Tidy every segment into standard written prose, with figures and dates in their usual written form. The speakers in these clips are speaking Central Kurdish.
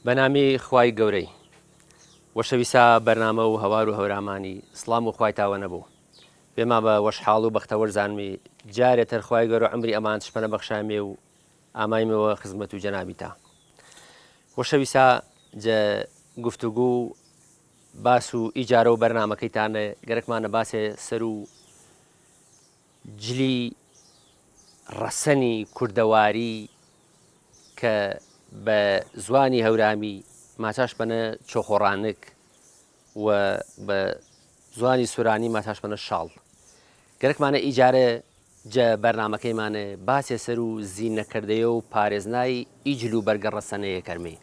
بەنامی خوای گەورەی وەشەویسا بەرنامە و هەوار و هەورامانی سڵام و خوای تاوە نەبوو پێما بە وەشحاڵ و بەختەوەر زانمی جارێ تر خوای گەورە عەمری ئەمان چپەنە بەخشامێ و ئامایمەوە خزمەت و جەنابی تا وەشەویسا جە گفتوگو و باس و ئیجارە و بەرنامەکەیتانە گەرەکمانە باسێ سەر و جلی ڕەسەنی کوردەواری کە بە زوانی هەورامی ماچاش پەنە چۆخۆڕانک و بە زوانی سورانی ماچاش پەنە شاڵ. گەرەکمانە ئیجارە جە بەرنامەکەیمانە باسێ سەر و زینەکردەیە و پارێزنای ئی جل و بەرگە ڕەسەنەیە کەرمێ.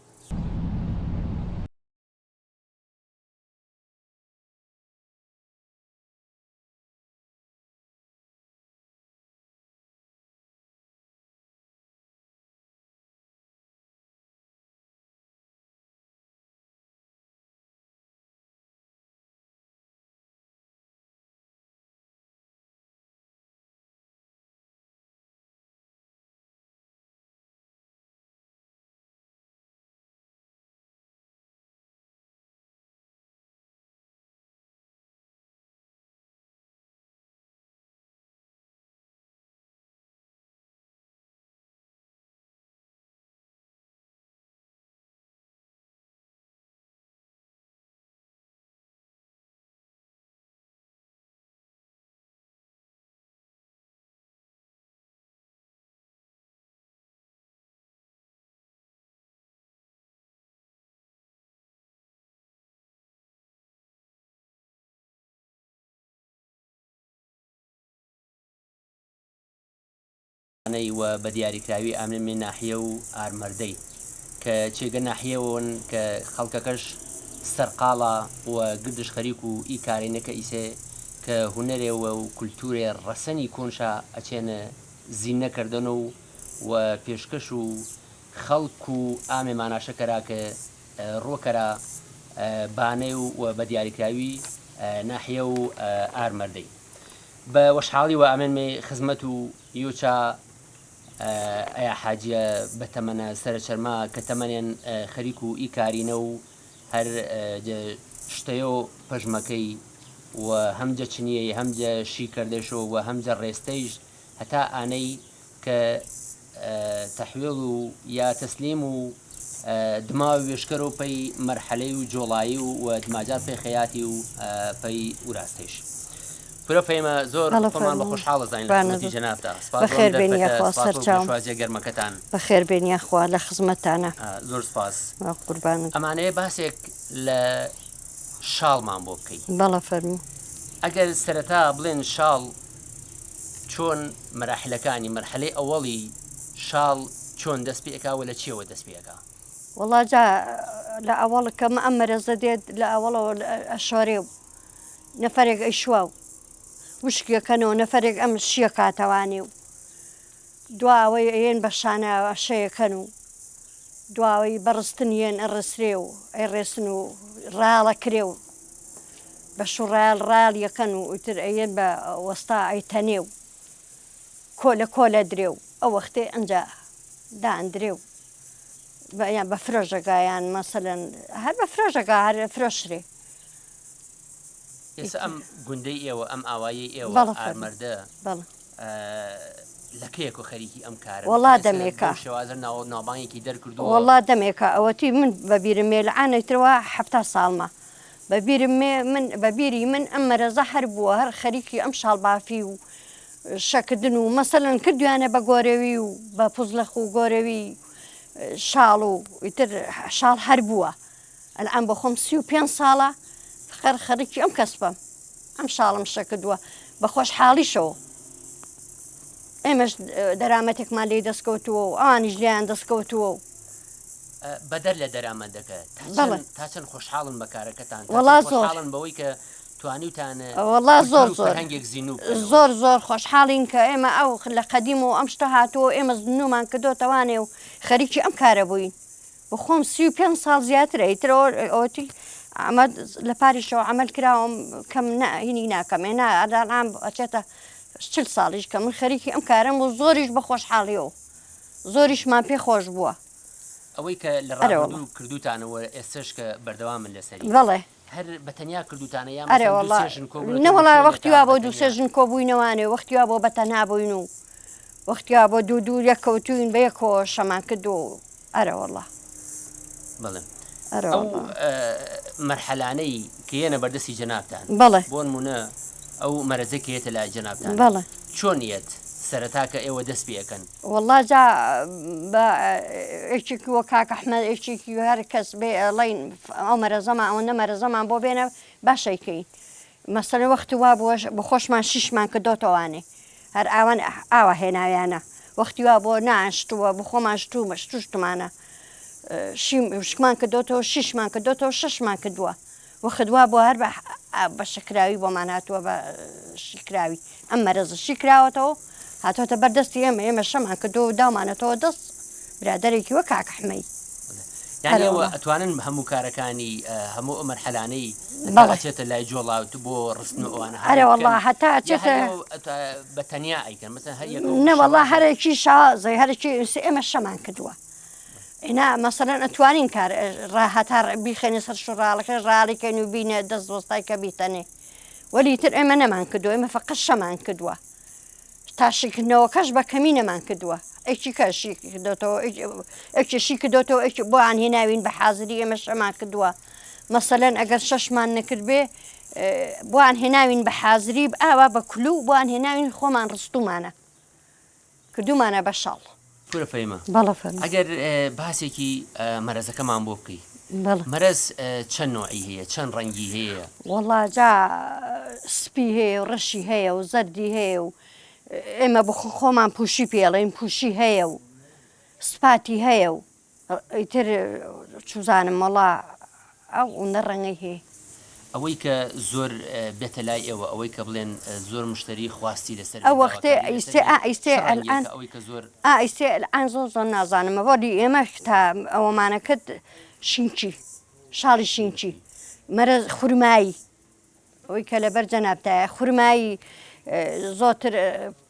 نەی و بە دیاریکراوی ئامنەمی ناحیە و ئارمەردەی کە چێگە ناحیەوەن کە خەڵکەکەش سەرقاڵە و گردش خەریک و ئی کارەینە کە ئیسێ کە هونەرێ و کولتوورێ ڕەسەنی کۆنشا ئەچێنە زینە کردن و و پێشکەش و خەڵک و ئامێ ماناشە کەرا ک ڕۆ کەرا بانەی و بە دیاریکراوی ناحیە و ئارمەردەی. بە وەشحاڵی وە ئەمێنمێ خزمەت و یوچا ئەیا حاجیە بە تەمەنە سەرە چەرما کە تەمەنێن خەریک و ئی کارینە و هەر جە شتەیۆ پەژمەکەی و هەم جە چنیەی هەم جە شی کەردەشۆ و هەم جە ڕێستەیش هەتا ئانەی کە تەحویڵ و یا تەسلیم و دما وێشکەر و پەی مەرحەلەی و جۆڵایی و و دماجار پەی خەیاتی و پەی وراستەیش. فرە فەیمە زۆر بەڵێ خۆمان بە فەرموو. خۆشحاڵ ئەزانین لە بانە خزمەتی زۆر. جەنابتا. سپاس بۆ ئەم بەخێر بێن دەرفەتە، یاخوا سپاس بۆ سەرچاوم. پێشوازیە گەرمەکەتان. بەخێر بێن یاخوا لە خزمەتتانە. زۆر سپاس. قوربانت. ئەمانەوێ باسێک لە شاڵمان بۆ بکەی. بەڵێ فەرموو. ئەگەر سەرەتا بڵێن شاڵ چۆن مەراحلەکانی مەرحەلەی ئەوەڵی شاڵ چۆن دەست پێ ئەکا وە لە چیەوە دەست پێ ئەکا؟ وەڵا جا لە ئەوەڵ کە ئەم مەرەزە دێت لە ئەوەڵەوە ئەشۆرێ و نەفەرێک ئەیشوا و وشکیەکەنەوە نەفەرێک ئەم شیەکاتەوانێ و دواوەی ئەیەن بە شانە شەیەکەن و دواوەی بە ڕستن یەن ئەڕسرێ و ئەیڕێسن و ڕایەڵەکرێ و بە شوڕایەڵ ڕایەڵ یەکەن و ئیتر ئەیەن بە وەستا ئەیتەنێ و کۆلە کۆلە درێ و ئەو وەختێ ئەنجا دائەندرێ و بە یان بە فرۆژەگا یان مەسەلەن هەر بە فرۆژەگا هەر فرۆشرێ. ئێستا ئەم گوندەی ئێوە ئەم ئاواییەی ئێوە بەڵێ فەرموو ئارمەردە بەڵێ. لە کەیەکۆ خەریکی ئەم کارەن؟ وەڵا تا ئێستا دەمێکە. بەو شێوازە ناو ناوبانگێکی دەرکردووە. وەڵا دەمێکە ئەوەتی من بە بیرم مێ لەعان ئیتر وا 70 ساڵمە بە بیرم مێ من بە بیری من ئەم مەرەزە هەر بووە هەر خەریکی ئەم شاڵبافی و شەکردن و مەسەلەن کردویانە بە گۆرەوی و بە پوزلەخ و گۆرەوی شاڵ و ئیتر شاڵ هەر بووە ئەلعان بۆ خۆم 35 ساڵە خەر خەریکی ئەم کەسبەم ئەم شاڵم شەکردووە بە خۆشحاڵیشەوە ئێمەش دەرامەتێکمان لێی دەستکەوتووە و ئەوانیش لێیان دەستکەوتووە و بەدەر لە دەرامەتەکە تا بەڵێ. چەند تا چەند خۆشحاڵن بە کارەکەتان تا وەڵا چەند زۆر. خۆشحاڵن بەوەی کە توانیوتانە وەڵا کولتوور زۆر و زۆر فەرهەنگێک زیندوو بکەنەوە؟ زۆر زۆر خۆشحاڵین کە ئێمە ئەو لە قەدیمەوە ئەم شتە هاتووە و ئێمە زیندوومان کردۆتەوانێ و خەریکی ئەم کارە بووین بۆ خۆم 35 ساڵ زیاترە ئیتر ئەوە ئەوەتی ئەمە لە پاریشەوە عەمەل کراوم کەم نا هینی ناکەم ئێ نا ئەلان ئەچێتە 40 ساڵیش کە من خەریکی ئەم کارەم و زۆریش بە خۆشحاڵیەوە زۆریشمان پێ خۆش بووە. ئەوەی کە لە ئەرێ وەڵا. ڕابردوو کردووتانە و ئێستەش کە بەردەوامن لەسەری. بەڵێ. هەر بە تەنیا کردووتانە یا ئەرێ مەسەلەن دوو وەڵا سێ ژن کۆبوونەتەوە لە نەوەڵا وەختی شوێنێکا وا بە بۆ دوو سێ تەنیا؟ ژن کۆبووینەوانێ وەختی وا بۆ بە تەنها بووین و وەختی وا بۆ دوو دوو یەک کەوتووین بە یەکەوە شەمان کرد و ئەرێ وەڵا. بەڵێ. ئەرێ ئەو وەڵا. مەرحەلانەی کە یەنە بەردەستی جەنابتان بەڵێ. بۆ نموونە ئەو مەرەزەی کە یەتە لای جەنابتان بەڵێ. چۆن یەت سەرەتا کە ئێوە دەست پێ ئەکەن؟ وەڵا جا بە یەکێکی وەک کاک ئەحمەد یەکێکی هەر کەس بێ ئەڵێین ئەو مەرەزەمان ئەوەندە مەرەزەمان بۆ بێنە باش ئەیکەین مەسەلەن وەختی وا بووە بە خۆشمان شیشمان کردۆتەوانێ هەر ئاوان ئاوا هێناویانە وەختی وا بۆ نان شتووە بە خۆمان شتوومە شتوشتمانە شیم وشکمان کردۆتەوە شیشمان کردۆتەوە شەشمان کردووە وەخت وا بووە هەر بە بە شەکراوی بۆمان هاتووە بە شیکراوی ئەم مەرەزە شیکراوەتەوە هاتۆتە بەر دەستی ئێمە ئێمە شەمان کردووە و داومانەتەوە دەست برادەرێکی وەک کاک ئەحمەی. یانی ئێوە ئەتوانن هەموو کارەکانی هەموو ئەو مەرحەلانەی هەتا ئەچێتە لای جۆڵاوت بۆ ڕستن و ئەوانە هەمووی بکەن وەڵا هەتا ئەچێتە بە تەنیا ئەیکەن مەسەلەن هەر یەکە نەوەڵا هەرێکی شازێ هەرێکی ئێمە شەمان کردووە. ئینا مەسەلەن ئەتوانین کار ڕا هەتا بیخەینە سەر شوڕاڵەکەش ڕاڵی کەین و بینە دەست وەستای کە بیتەنێ وەلی تر ئێمە نەمان کردووە ئێمە فەقەت شەمان کردووە تا شیکردنەوەکەش بە کەمی نەمان کردووە ئەکی کە شی کردۆتەوە ئەکی شی کردۆتەوە ئەکی بۆیان هێناوین بە حازری ئێمە شەمان کردووە مەسەلەن ئەگەر شەشمان نەکردبێ بۆیان هێناوین بە حازری ئاوا بە کلو بۆیان هێناوین خۆمان ڕستومانە کردومانە بە شاڵ. کورە فەیمە بەڵێ فەرموو. ئەگەر باسێکی مەرەزەکەمان بۆ بکەی بەڵێ. مەرەز چەند نۆعی هەیە چەند ڕەنگی هەیە؟ وەڵا جا سپی هەیە و ڕەشی هەیە و زەردی هەیە و ئێمە بۆ خۆمان پوشی پێ ئەڵێین پوشی هەیە و سپاتی هەیە و ئیتر چوزانم وەڵا ئەو ئەوندە ڕەنگەی هەیە. ئەوەی کە زۆر بێتە لای ئێوە ئەوەی کە بڵێن زۆر مشتەری خواستی لەسەر ئەو بێ وەختێ داواکاری لەسەر ئیستێ بێ ئا چ ئیستێ ئەلئان ڕەنگێکە ئەوەی کە زۆر. ئا ئیستێ ئەلئان زۆر زۆر نازانم وەلی ئێمە تا ئەوەمانە کرد شینکی شاڵی شینکی مەرەز خورمایی ئەوەی کە لەبەر جەنابتایە خورمایی زۆتر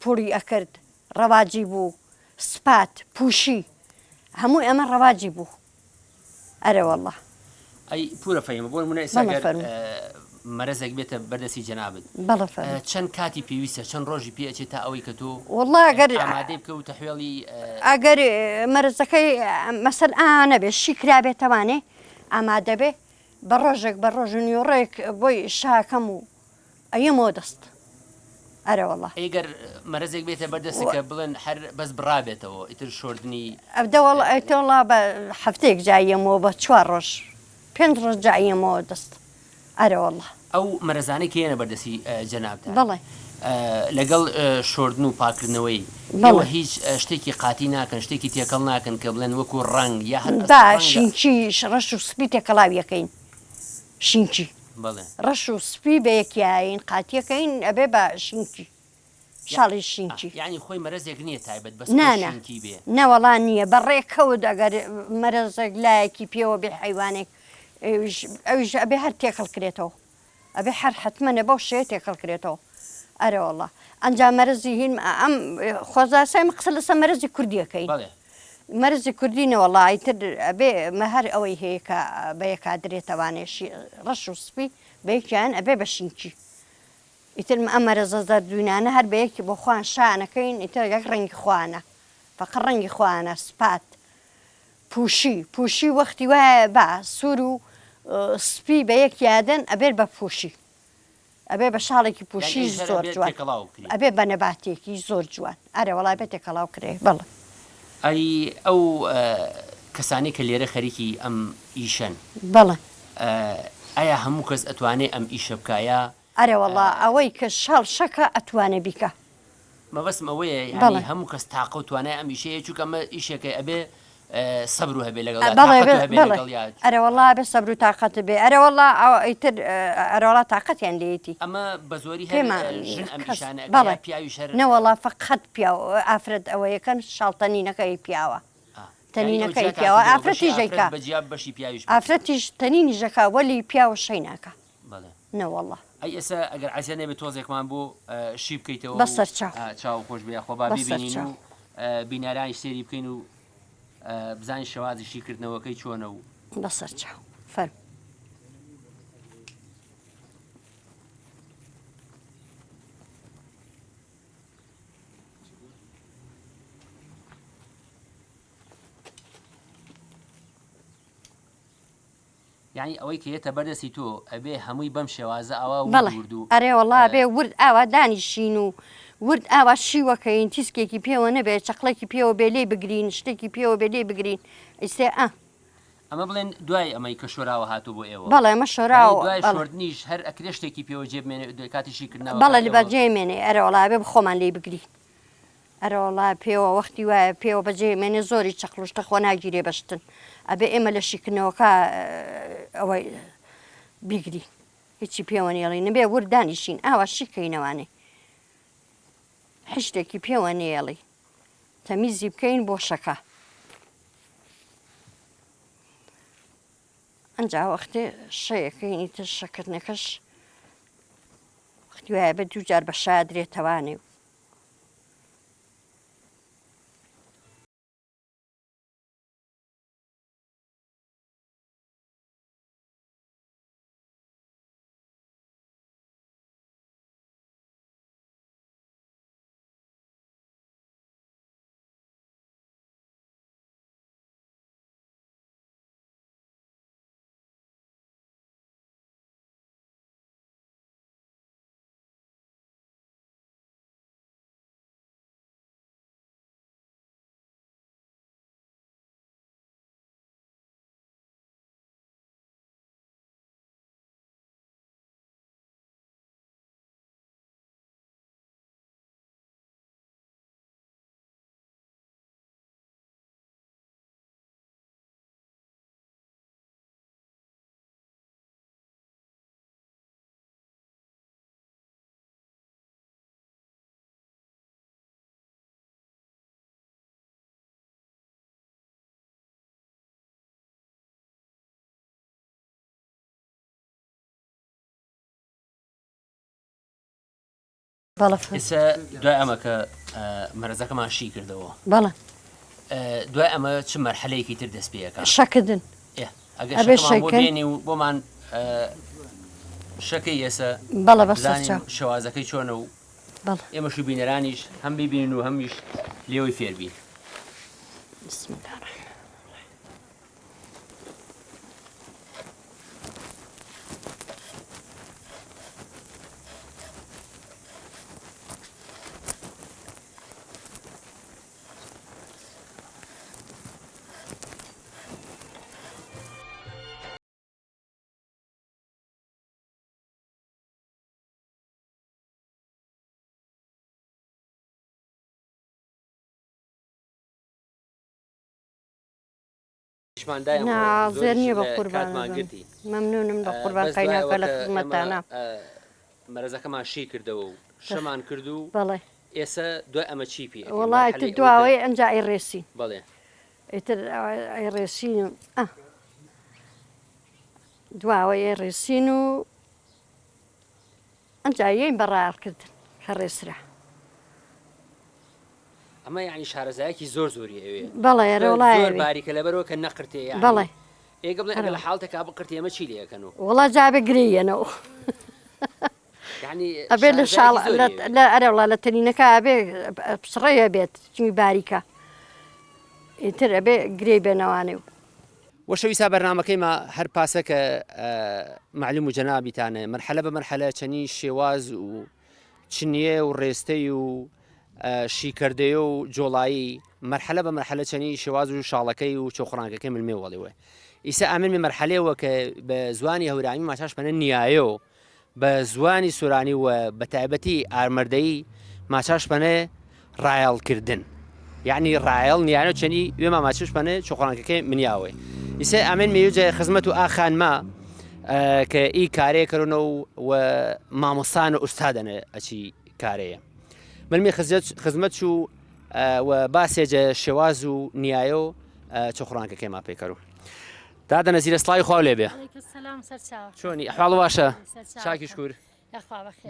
پوڵی ئەکرد ڕەواجی بوو سپات پوشی هەمووی ئەمە ڕەواجی بوو ئەرێ وەڵا. ئەی پورە فەهیمە بۆ نمونە ئێستا بەڵێ گەر فەرموو. مەرەزێک بێتە بەردەستی جەنابت بەڵێ فەرموو. چەند کاتی پێویستە چەند ڕۆژی پێ ئەچێت تا ئەوەی کە تۆ وەڵا ئەگەر ئامادەی بکە و تەحوێڵی ئەگەر مەرەزەکەی مەسەل ئا نەبێ شی کرابێتەوانێ ئامادە بێ بە ڕۆژێک بە ڕۆژ و نیوەڕۆیەک بۆی شاکەم و ئەیەمەوە دەست ئەرەوەڵا. ئەی گەر مەرەزێک بێتە بەر دەستت کە بڵێن هەر بەس بڕابێتەوە ئیتر شۆردنی. ئەدەوەڵا ئەتەوەڵا بە هەفتەیەک جا یەمەوە بە چوار ڕۆژ پێنج ڕۆژ جا یەمەوە دەست ئەرەوەڵا. ئەو مەرەزانەی کە یەنە بەر دەستی جەنابتان بەڵێ. لەگەڵ شۆردن و پاکردنەوەی بەڵێ. ئێوە هیچ شتێکی قاتی ناکەن شتێکی تێکەڵ ناکەن کە بڵێن وەکوو ڕەنگ یا هەر با ئەسڵ ڕەنگە. شینکی ڕەش و سپی تێکەڵاویەکەین شینکی. بەڵێ. ڕەش و سپی بە یەکیاین قاتیەکەین ئەبێ بە شینکی شاڵی شینکی. یەعنی خۆی مەرەزێک نیە تایبەت بەس نا خۆی نا شینکی بێ. نەوەڵا نیە بە ڕێکەوت ئەگەر مەرەزێک لایەکی پێوە بێ حەیوانێک ئەویش ئەویش ئەبێ هەر تێکەڵ کرێتەوە ئەبێ هەر حەتمەنە بەو شێوە تێکەڵ کرێتەوە ئەرەوەڵا ئەنجا مەرەزی هین ئەم خۆزاسای من قسە لەسەر مەرەزی کوردی ئەکەین. بەڵێ. مەرزی کوردی نەوەڵا ئیتر ئەبێ مە هەر ئەوەی هەیە کە بە یەکا درێتەوانێ شی ڕەش و سپی بە یەکیان ئەبێ بە شینکی ئیتر ئەم مەرەزە زەردوینانە هەر بە یەکی بۆ خۆیان شانەکەین ئیتر یەک ڕەنگی خۆیانە فەقە ڕەنگی خۆیانە سپات پوشی پوشی وەختی وایە با سوور و سپی بە یەک یادەن ئەبێت بە پوشی ئەبێ بە شاڵێکی یانی پوشی ئەویش هەر زۆر ئەبێ جوان تێکەڵاو بکرێ. ئەبێ بە نەباتێکی زۆر جوان ئەرێ وەڵا ئەبێ تێکەڵاو کرێ بەڵێ. ئەی ئەو کەسانەی کە لێرە خەریکی ئەم ئیشەن بەڵێ. ئایا هەموو کەس ئەتوانێ ئەم ئیشە بکا یا. ئەرێ وەڵا ئەوەی کە شاڵ شەکا ئەتوانێ بیکا. مەبەستم ئەوەیە یانی بەڵێ. هەموو کەس تاقە و توانای ئەم ئیشەیە چونکە ئەمە ئیشێکە ئەبێ سەبر و هەبێ لەگەڵیا بەڵێ تاقەت و هەبێ بەڵێ لەگەڵیا. ئەرێ وەڵا ئەبێ سەبر و تاقەت بێ ئەرێ وەڵا ئەوە ئیتر ئەرێ وەڵا تاقەتیان لێیەتی ئەمە بە زۆری هەر پێمان ژن ئەم کەس ئیشانە ئەکا بەڵێ یا پیاویش هەر نەوەڵا فەقەت پیاو ئافرەت ئەوەیەکەن شاڵ تەنینەکە ی پیاوە ئا یانی ئەو تەنینەکە ی جیاتان پیاوە کردەوە بەشی ئافرەتیش ئافرەت ئەیکا بە جیا بەشی پیاویش بە جیا. ئافرەتیش تەنینیش ئەکا وەلی پیاو شەی ناکا بەڵێ. نەوەڵا. ئەی ئێستا ئەگەر عەزیەت نەبێ تۆزێکمان بۆ شی بکەیتەوە و بەسەرچاو. چاو خۆش بێ یاخوا با بیبینین بەسەرچاو. و بینەرانیش سەیری بکەین و. بزانین شێوازی شیکردنەوەکەی چۆنە و. بەسەر چاو فەرموو. یانی ئەوەی کە یەتە بەردەستی تۆ ئەبێ هەمووی بەم شێوازە ئاوا ورد بەڵێ ورد و ئەرێ وەڵا بێ ورد ئاوا دانیشین و ورد ئاوا شیوەکەین تیسکێکی پێوە نەبێ چەقڵێکی پێوە بێ لێی بگرین شتێکی پێوە بێ لێی بگرین ئیستێ ئا. ئەمە بڵێن دوای ئەمەی کە شۆراوە هاتوو بۆ ئێوە بەڵێ ئەمە یانی شۆراوە دوای بەڵێ. شۆردنیش هەر ئەکرێ شتێکی پێوە جێ بمێنێ کاتی شیکردنەوەکە بەڵێ ئێوە. بە جێ مێنێ ئەرێ وەڵا ئەبێ خۆمان لێی بگرین. ئەرەوەڵا پێوە وەختی وایە پێوە بەجێ مێنێ زۆری چەقڵ و شتە خۆ ناگیرێ بە شتن ئەبێ ئێمە لە شیکردنەوەکە ئەوەی بیگرین هیچی پێوە نێڵین نەبێ ورد دانیشین ئاوا شیکەینەوانێ هیچ شتێکی پێوە نێڵی تەمیزی بکەین بۆ شەکە ئەجا وەختێ شەیەکەین ئیتر شەکردنەکەش وەختی وایە بە دووجار بە شادرێتەوانێ و بەڵێ ئێستا دوای ئەمە کە مەرەزەکەمان شی کردەوە بەڵێ دوای ئەمە چ مەرحەلەیەکی تر دەست پێەکە شەکردن ئەگەر شەکەمان بۆ بێنی و بۆمان شەکەی ئێسە بەڵێ بەسەرچاو شێوازەکەی چۆنە و بەڵێ ئێمەش و بینەرانیش هەم بیبینن و هەمیش لێوەی فێربین. بسم الله الرحمن نا زێر نییە بە قوربان مەمنونم بە قوربان قەیناکە لە خزمەتانە. مەرەزەکەمان شی کردەوە و شەمان کرد و بەڵێ ئێسە دوای ئەمە چی پێ وەڵا ئیتر دواوەی ئەنجا ئەیڕێسین بەڵێ ئیتر ئەیڕێسین و دواوەی ئەیڕێسین و ئەنجا یەین بە ڕایەڵکردن کە ڕێسرا. ئەمە یانی شارەزایەکی زۆر زۆری ئەوێ. بەڵێ ئەرێ وەڵا زۆر باریکە لەبەرەوە کە نەقرتێ یانی. بەڵێ. ئێگە بڵێ ئەگەر لە حاڵتێکا بقرتێ ئەمە چی لێ ئەکەن و. وەڵا جا ئەبێ گرێی یەنەوە. یانی ئەبێ لە شاڵ لە ئەرێ وەڵا لە تەنینەکە ئەبێ پچڕەی هەبێت چونکی باریکە. ئیتر ئەبێ گرێی بێنەوانێ و. وەشەویسا بەرنامەکەی ما هەر پاسە کە مەعلوم و جەنابیتانە مەرحەلە بە مەرحەلە چەنی شێواز و چنیە و ڕێستەی و شیکردەیە و جۆڵایی مەرحەلە بە مەرحەلە چەنی شێواز و شاڵەکەی و چۆخڕانکەکەی ملمێ وەڵیوە ئیسە ئامن می مەرحەلەوە کە بە زوانی هەورامی ماچاش پەنە نیایەوە بە زوانی سۆرانی و بە تایبەتی ئارمەردەیی ماچاش پەنێ ڕایەڵ کردن یعنی ڕایەڵ نیانە چەنی وێما ماچش پەنێ چۆخۆرانکەکەی منیاوێ ئیسە ئامن میوجە خزمەت و ئاخانما کە ئی کارێ کەرونە و و مامۆستان و ئوستادەنە ئەچی کارەیە منمی خزمەت چوو و باسێجە شێواز و نیایە و چۆخڕانکەکەی ما پێکەرو. دادە نەزیرە سڵاوی خواو لێبێ چۆنی ئەحواڵ باشە چاکی شکور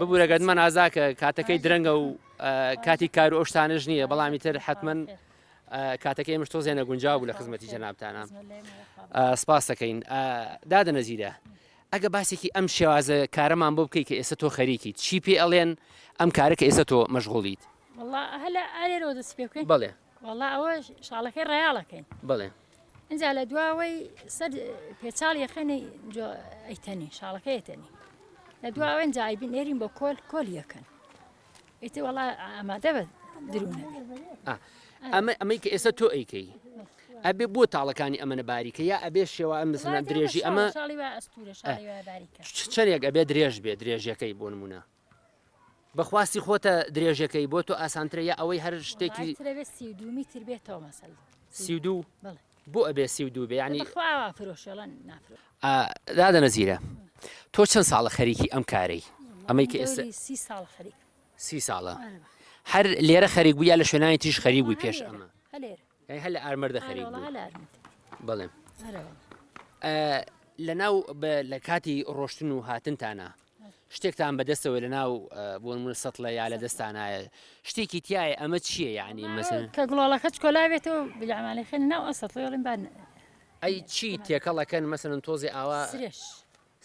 ببوورە گەردمان ئازاکە کاتەکەی درەنگە و کاتی کار و ئەو شتانش نییە بەڵامی تر حتمما. کاتەکە ئێمەش تۆزێ نەگونجاو بوو لە خزمەتی جەنابتانە سپاس دەکەین دادە نەزیرە ئەگە باسێکی ئەم شێوازە کارەمان بۆ بکەیت کە ئێستا تۆ خەریکی چی پێ ئەڵێن ئەم کارە کە ئێستا تۆ مەشغوڵیت والله هەلا ئارێرەوە دەست پێ بکەین بەڵێ والله ئەوە شاڵەکەی ڕایاڵەکەین بەڵێ اینجا لە دواوەی سەر پێچاڵ یەخێنی ئەیتەنی شاڵەکە یەتەنی لە دواوە اینجا ئەیبین ئێرین بۆ کۆل کۆل یەکەن ئیتر وەڵا ئامادە بە درونە ئەمە ئەمەی کە ئێستا تۆ ئەیکەی ئەبێ بۆ تاڵەکانی ئەمەە باریکە یا ئەبێ شێوە ئەم بسنە درێژی ئەمە چەندێک ئەبێ درێژ بێ درێژەکەی بۆ نمونە بەخواستی خۆتە درێژەکەی بۆ تۆ ئاسانترە یا ئەوەی هەر شتێکی میتر بێتەوە مەسەل 32 بۆ ئەبێ 32 بێ ینی نافرۆ دادە نەزیرە تۆ چەند ساڵە خەریکی ئەم کارەی ئەمەی کە ئێستا سی ساڵ خەریک سی ساڵە هەر لێرە خەریک بوو یا لە شوێنانی تیش خەریک بووی پێش ئەمە یعنی هەر لە ئارمەردە خەریک بوو بەڵێ لە ناو لە کاتی ڕۆشتن و هاتنتانە شتێکتان بەدەستەوە لە ناو بۆ نمونە سەتڵە یا لە دەستانایە شتێکی تایە ئەمە چییە یعنی مەسن کە گوڵاڵەکە چکۆلاوێتەوە بلعمانەی خێن ناو ئەسەتڵێڵم بان ئەی چی تێکەڵ ئەکەن مەسەلەن تۆزێ ئاوا سرێش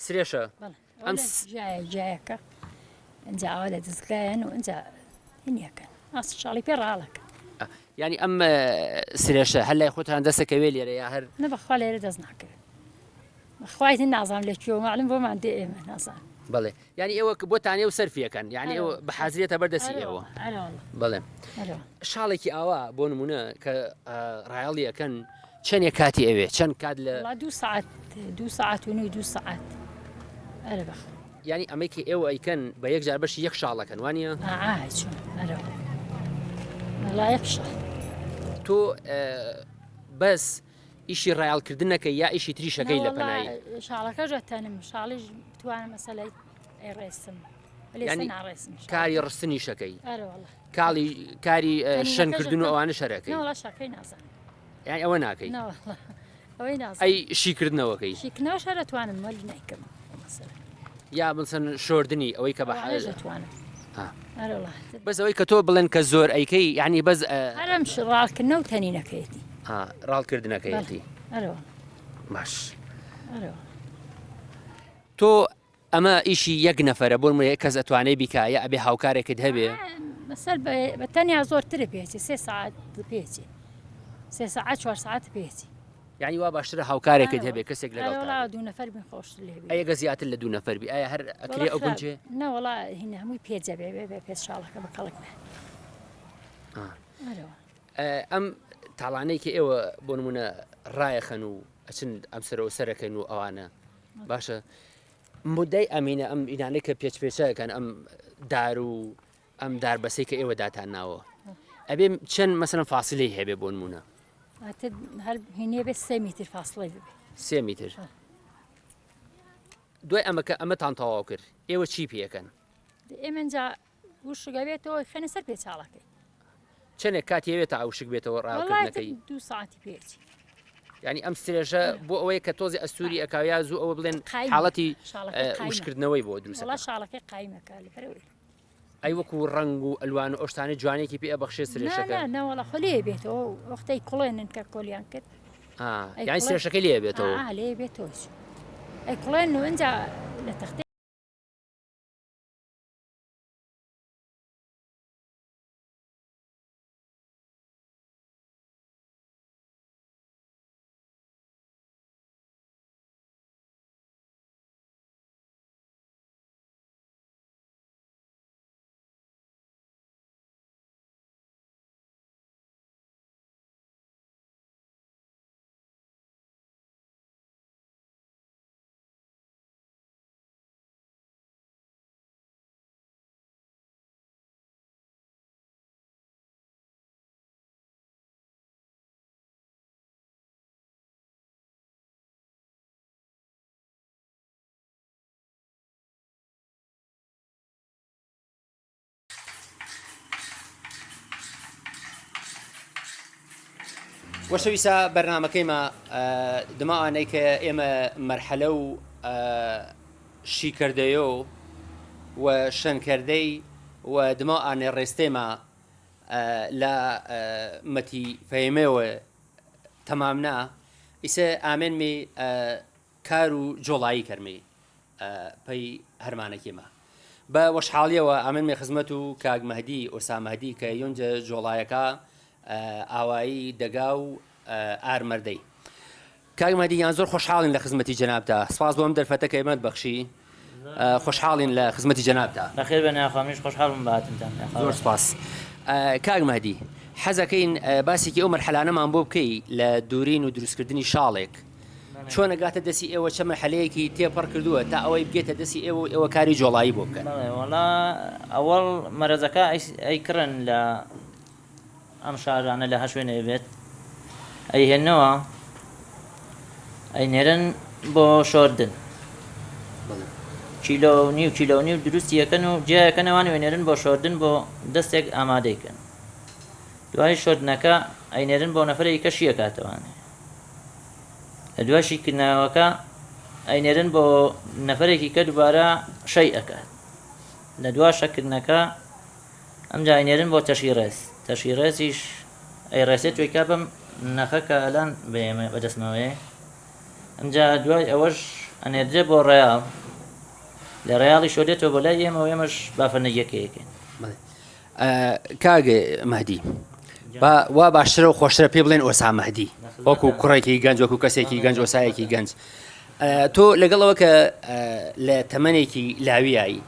سرێشە بەڵێ ئەم ئەم جایە جایەکە ئەنجا ئاوا لە دەستگایەن و ئەنجا هینیەکەن ئاس شاڵی پێ ڕاڵەکە یعنی ئەم سرێشە هەر لای خۆتان دەسەکەوێ لێرە یا هەر نە بەخوا لێرە دەست ناکەوێت بەخوای نازانم لە کوێ معلم بۆمان دێ ئێمە نازانم بەڵێ یانی ئێوە بۆتان و سەرفیەکەن یانی ئێوە بە حازرێتە بەر دەستی ئێوە بەڵێ شاڵێکی ئاوا بۆ نمونە کە ڕایەڵی ئەەکەن چەندێک کاتی ئەوێ چەند کات لە دو ساعت دو ساعت و دو ساعت ئەرە بەخ ینی ئەمەی کە ئێوە ئەیکەن بە یەک جار بەشی یەک شاڵەکەن وانە تۆ بەس ئیشی ڕایەڵکردنەکە یا ئیشی تریشەکەی لە پەنای شاڵەکە ژەتەنم شاڵیش بتوانم مەسەلەی ئەیڕێسم ینی کاری ڕستنیشەکەی کاڵی کاری شەنکردن و ئەوانە شەرەکەی شەکەی نازانم یان ئەوە ناکەی ئەی شیکردنەوەکەی شیکنەوە شەرەتوانم وەلی نیکەم یا بڵسن شۆردنی ئەوەی کە بە دەتوانم بەس ئەوەی کە تۆ بڵێن کە زۆر ئەیکەی یعنی بەس هەرم ڕاڵکردنە و تەنینەکەیەتی ڕاڵکردنەکەیەتی باش تۆ ئەمە ئیشی یەک نەفرە بۆ من کەس ئەتوانێ بیکە یا ئەبێ هاوکارێکت هەبێ مەسەر بە تەنیا زۆرترە پێچێ سێ ساعت پێچێ سێ ساعت چوار ساعت پێچی یانی وا باشترە هاوکارێکت هەبێ کەسێک لەگەڵ وەڵا دوو نەفەر بین خۆشتر لێ بێ ئەی گە زیاتر لە دوو نەفەر بی ئایا هەر ئەکرێ ئەو گونجێ نا وەڵا هینە هەمووی پێجە بێ بێ بێ پێچ شاڵەکە بە کەڵک نایە ئەرەوە ئەم تاڵانەی کە ئێوە بۆ نمونە ڕایەخەن و ئەچن ئەم سەرەوە سەرەکەن و ئەوانە باشە مدای ئەمینە ئەم ئینانەی کە پێچ پێچەکەن ئەم دار و ئەم داربەسەی کە ئێوە داتان ناوە ئەبێ چەند مەسەلەن فاسلەی هەبێ بۆ نمونە؟ ئەتر هەر هینێ بێ سێ میتر فاسڵەی ببێ. سێ میتر. دوای ئەمە کە ئەمەتان تەواو کرد ئێوە چی پێەکەن؟ ئێمە جا وشک ئەبێتەوە خەنە سەر پێچاڵەکەی. چەندێک کاتی ئەوێت تا وشک بێتەوە ڕاکردنەکەی؟ دوو ساعتی پێچی. یعنی ئەم سترێژە بۆ ئەوەیە کە تۆزی ئەستوری ئەکاویا زوو ئەوە بڵێن حاڵەتی وشکردنەوەی بۆ دروست شاڵەکەی قایمەکە لەبەرەوەی ئەی وەکو ڕەنگ و ئەلوان و ئەو شتانەی جوانیەکی پێ ئەبەخشێ سرێشەکە؟ نا نا وەڵا خۆ لێ بێتەوە وەختەی کوڵێنن کە کۆلیان کرد ئا یانی سرێشەکەی لێ بێتەوە ئا لێ بێتەوە ئەی کوڵێن و ئینجا لە تەختەی وەشەویسا بەرنمەکەیمە دماوانەی کە ئێمە مەرحەلە و شیکردەیە و شەنکردەی و دما ئانێ ڕێستێمە. لە مەتی فەیمەوە تەمام نا ئیسە ئامێنمی کار و جۆڵایی کەرمی پەی هەرمانەکیمە. بە وەشحاڵیەوە ئامێنمی خزمەت و کاک مەهدی ئۆسا مەهدی کە یۆنجە جۆڵایەکا ئاوایی دەگا و ئارمەردەی. کاک مەهدی گیان زۆر خۆشحاڵین لە خزمەتی جەنابتا سپاس بۆ ئەم دەرفەتە کە ئێمەت بەخشی خۆشحاڵین لە خزمەتی جەنابتا. بەخێر بێن یاخوا منیش خۆشحاڵ بووم بە هاتنتان یاخوا. زۆر سپاس کاک مەهدی حەزەکەین باسێکی ئەو مەرحەلانەمان بۆ بکەی لە دوورین و دروستکردنی شاڵێک چۆن ئەگاتە دەستی ئێوە چە مەرحەلەیەکی تێپەڕ کردووە تا ئەوەی بگێتە دەستی ئێوە و ئێوە کاری جۆڵایی بۆ بکەن. بەڵێ وەڵا ئەوەڵ مەرەزەکە ئەیکڕن لە ئەم شارانە لە هەر شوێنێ بێت ئەیهێننەوە ئەینێرن بۆ شۆردن کیلۆ و نیو کیلۆ و نیو دروستی یەکەن و جیایەکەنەوان وێنێرن بۆ شۆردن بۆ دەستێک ئامادەی کەن دوای شۆردنەکە ئەینێرن بۆ نەفرێکی کە شیەکاتەوانێ لە دوای شیکردنەوەکە ئەینێرن بۆ نەفرێکی کە دووبارە شەی ئەکات لە دوا شەکردنەکە ئەمجا ئەینێرن بۆ تەشی ڕێز تەشی ڕێزیش ئەیڕێسێت توێکا بەم نەخە کە ئەلان بە ئێمە بەدەستمەوەیە ئەمجا دوای ئەوەش ئەنێردرێ بۆ ڕەیاڵ لە ڕەیاڵی شۆدێتەوە بۆ لای ئێمە و ئێمەش بافەنەگیەکەیەکەین. کاک مەهدی با وا باشترە و خۆشترە پێ بڵێن ئۆسا مەهدی وەکو کوڕێکی گەنج وەکو کەسێکی گەنج ئۆسایەکی گەنج تۆ لەگەڵەوە کە لە تەمەنێکی لاویایی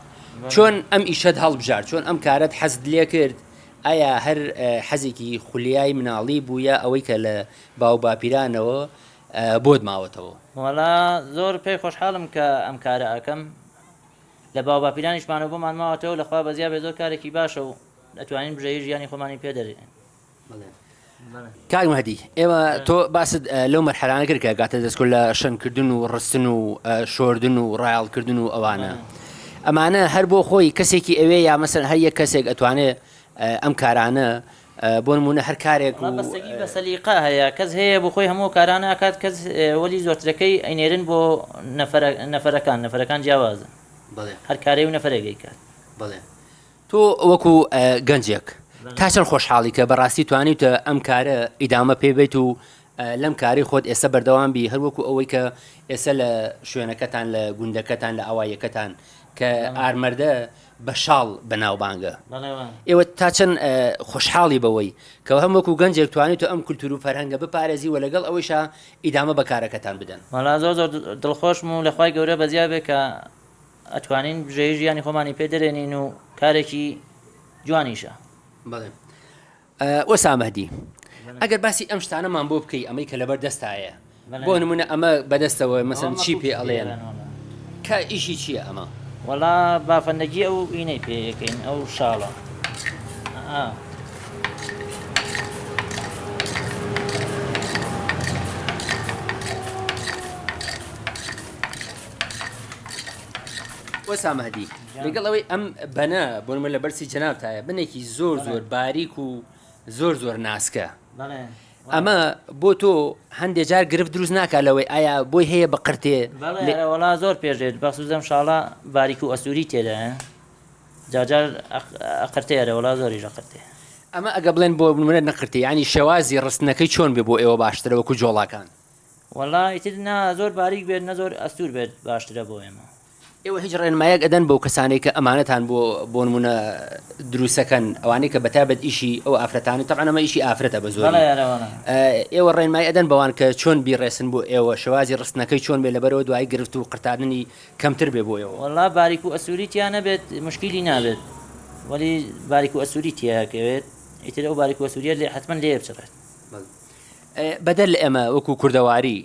چۆن ئەم ئیشەت هەڵبژارد چۆن ئەم کارەت حەزت لێ کرد ئایا هەر حەزێکی خولیای مناڵی بوو یا ئەوەی کە لە باو باپیرانەوە بۆت ماوەتەوە؟ وەڵا زۆر پێی خۆشحاڵم کە ئەم کارە ئەکەم لە باو باپیرانیشمانەوە بۆمان ماوەتەوە لە خوا بەزیا بێ زۆر کارێکی باشە و ئەتوانین بژێوی ژیانی خۆمانی پێ دەرێنین. کاک مەهدی ئێمە تۆ باست لەو مەرحەلانە کرد کە گاتە دەستکۆ لە شەنکردن و ڕستن و شۆردن و ڕایەڵکردن و ئەوانە ئەمانە هەر بۆ خۆی کەسێکی ئەوێ یا مەسەن هەر یەک کەسێک ئەتوانێ ئەم کارانە بۆ نمونە هەر کارێک و بەستگی بە سەلیقە هەیە کەس هەیە بۆ خۆی هەموو کارانە ئەکات کەس وەلی زۆرترەکەی ئەینێرن بۆ نەفەرەکان نەفەرەکان جیاوازن هەر کارەی و نەفەرێک ئەیکات. بەڵێ تۆ وەکو گەنجێک تا چەند خۆشحاڵی کە بەڕاستی توانیوتە ئەم کارە ئیدامە پێ بیت و لەم کاری خۆت ئێستا بەردەوام بی هەر وەکو ئەوەی کە ئێستا لە شوێنەکەتان لە گوندەکەتان لە ئاواییەکەتان کە ئارمەردە بە شاڵ بەناوبانگە ئێوە تا چەند خۆشحاڵی بەوەی کە هەم وەکو گەنجێک توانیت ئەم کولتور و فەرهەنگە بپارێزی و لەگەڵ ئەوەیشا ئیدامە بە کارەکەتان بدەن. وەڵا زۆر زۆر دڵخۆشم و لە خوای گەورە بەزیا بێ کە ئەتوانین بژێوی ژیانی خۆمانی پێ دەرێنین و کارێکی جوانیشە. بەڵێ وەسا مەهدی ئەگەر باسی ئەم شتانەمان بۆ بکەی ئەمەی کە لەبەر دەستایە بۆ نمونە ئەمە بەدەستەوە مەسەن چی پێ ئەڵێن کە ئیشی چییە ئەمە؟ وەڵا بافەندەگی ئەو ئینەی پێ یەکەین ئەو شاڵە ئا. وەسا مەهدی لەگەڵ ئەوەی ئەم بەنە بۆ نمونە لە بەرسی جەنابتایە بنێکی زۆر زۆر باریک و زۆر زۆر ناسکە ئەمە بۆ تۆ هەندێک جار گرفت دروست ناکات لەوەی ئایا بۆی هەیە بە قرتێ وەڵا زۆر پێشێت بەخسوزەم شاڵە باریک و ئەسووری تێدایە جاجار ئەقرتێ ئەرە وەڵا زۆریش ئەقرتێ. ئەمە ئەگە بڵێن بۆ نمونە نەقرتێ یانی شێوازی ڕستنەکەی چۆن بێ بۆ ئێوە باشترە وەکو جۆڵاکان؟ وەڵا ئیتر نا زۆر باریک بێت نە زۆر ئەستوور بێت باشترە بۆ ئێمە. ئێوە هیچ ڕێنمایەک ئەدەن بەو کەسانەی کە ئەمانەتان بۆ بۆ نمونە دروستەکەن ئەوانەی کە بەتابەت ئیشی ئەو ئافرەتانە تەبعەن ئەمە ئیشی ئافرەتە بە زۆری بەڵێ ئەرە وەڵا. ئێوە ڕێنمایی ئەدەن بەوان کە چۆن بیڕێسن بۆ ئێوە شێوازی ڕستنەکەی چۆن بێ لەبەرئەوە دوایی گرفت و قرتاندنی کەمتر بێ بۆ ئێوە. وەڵا باریک و ئەستووری تیا نەبێت موشکیلی نابێت وەلی باریک و ئەستووری تیا کەوێت ئیتر ئەو باریک و ئەستووریە لێ حەتمەن لێ بچڕێت. بەدەر لە ئێمە وەکو کوردەواری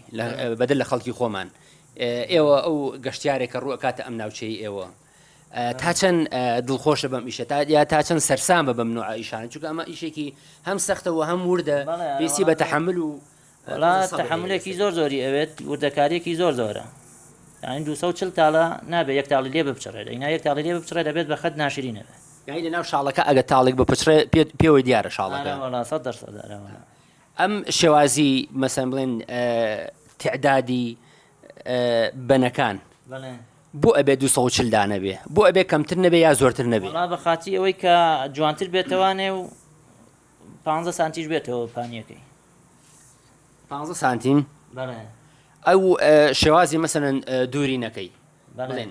بەدەر لە خەڵکی خۆمان ئێوە ئەو گەشتیارێک کە ڕوو ئەکاتە ئەم ناوچەی ئێوە تا چەند دڵخۆشە بەم ئیشە تا یا تا چەند سەرسامە بەم نوعە ئیشانە چونکە ئەمە ئیشێکی هەم سەختە و هەم وردە پێویستی بە تەحەمول و وەڵا تەحەمولێکی زۆر زۆری ئەوێت وردەکاریەکی زۆر زۆرە یانی 240 تاڵە نابێت یەک تاڵی لێ بپچڕێت ئەینا یەک تاڵی لێ بپچڕێت دەبێت بە خەت ناشرین ئەبێت. یانی لەناو شاڵەکە ئەگەر تاڵێک بپچڕێ پێوەی دیارە شاڵەکە. ئەرە وەڵا 100% ئەرە وەڵا. ئەم شێوازی مەسەن بڵێن تعدادی بەنەکان بۆ ئەبێ 240 دانە بێ بۆ ئەبێ کەمتر نەبێ یا زۆرتر نەبێ؟ وەڵا بە خاتری ئەوەی کە جوانتر بێتەوانێ و. پانزە سانتیش بێتەوە پانیەکەی. پانزە سانتیم؟ بەڵێ. ئەو شێوازی مەسەلەن دوورینەکەی بڵێن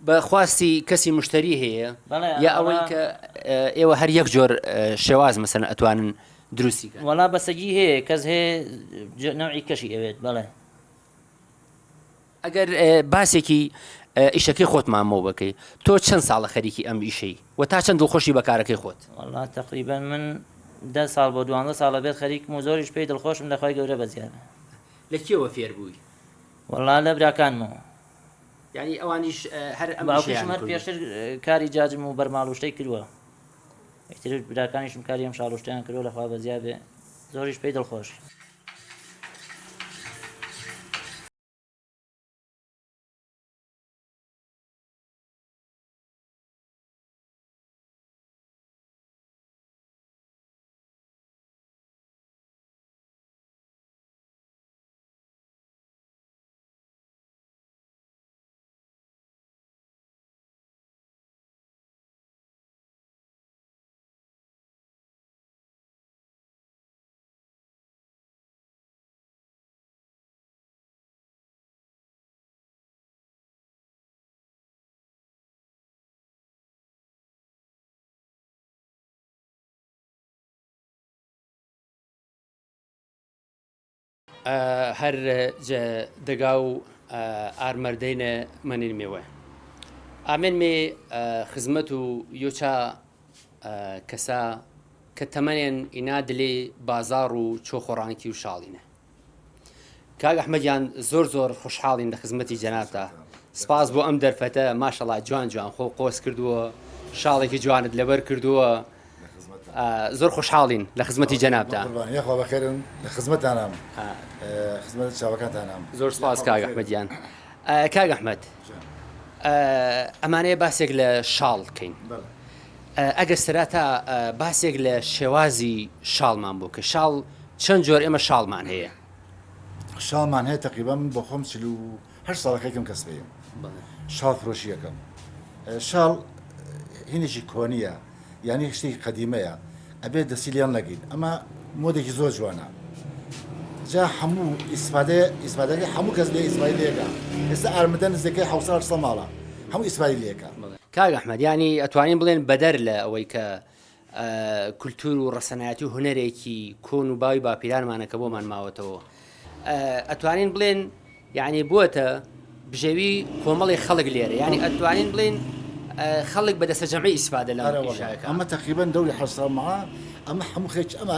بە خواستی کەسی مشتری هەیە یا ئەوەی کە ئێوە هەر یەک جۆر شێواز مەسەن ئەتوانن دروستی کەن؟ وەڵا بەسەگی هەیە کەس هەیە نەوعی کەشی ئەوێت بەڵێ. ئەگەر باسێکی ئیشەکەی خۆتمان مۆ بکەی تۆ چەند ساڵە خەریکی ئەم ئیشەی و تا چەند دڵخۆشی بە کارەکەی خۆت؟ وەڵا تەقریبەن من دە ساڵ بۆ دوانزە ساڵە بێت خەریکم و زۆریش پێی دڵخۆشم لە خوای گەورە بەزیادە. لە کێوە فێر بووی؟ وەڵا لە براکانمەوە. یانی ئەوانیش هەر ئەم باوکیشم هەر پێشتر کاری جاجم و بەرماڵ و شتەی کردووە ئیتر براکانیشم کاری ئەم شاڵ و شتەیان کردووە لە خوا بەزیا بێ زۆریش پێی دڵخۆش. هەر جە دەگا و ئارمەردەینە مەنین مێوە ئامێن مێ خزمەت و یۆچا کەسا کە تەمەنێن ئینا دلێ بازاڕ و چۆ خۆڕانکی و شاڵینە. کاک ئەحمەد گیان زۆر زۆر خۆشحاڵین لە خزمەتی جەنابتا سپاس بۆ ئەم دەرفەتە ماشەڵا جوان جوان خۆ قۆز کردووە شاڵێکی جوانت لەبەر کردووە زۆر خۆشحاڵین لە خزمەتی جەنابتا یاخوا بەخێرن لە خزمەتانام خزمەت چاوەکانتانام زۆر سپاس کاک ئەحمەد گیان کاک ئەحمەد ئەمانەیە باسێک لە شاڵ بکەین ئەگەر سەرەتا باسێک لە شێوازی شاڵمان بۆ کە شاڵ چەند جۆر ئێمە شاڵمان هەیە؟ شاڵمان هەیە تەقریبا من بۆ خۆم 48 ساڵە خەریکم کەسبەیم شاڵ فرۆشی یەکەم شاڵ هینێکی کۆنیە یعنی شتێکی قەدیمەیە ئەبێت دەستی لێن نەگەین ئەمە مۆدێکی زۆر جوانە جا هەموو ئیسفادە ئیسفادەکەی هەموو کەس لێ ئیسفادەی لێکا ئێستا ئارمدە نزیکەی 700 800 ماڵە هەموو ئیسفادەی لێکا کاک ئەحمەد یانی ئەتوانین بڵێن بەدەر لە ئەوەی کە کولتور و ڕەسەنایەتی و هونەرێکی کۆن و باوی باپیرانمانە کە بۆمان ماوەتەوە ئەتوانین بڵێن یعنی بووەتە بژێوی کۆمەڵی خەڵک لێرە یعنی ئەتوانین بڵێن خەڵک بە دەسە جەمعی ئیسفادە لە ئەمە تقریبا دەوری حەسا مع ئەمە هەموو خێک ئەمە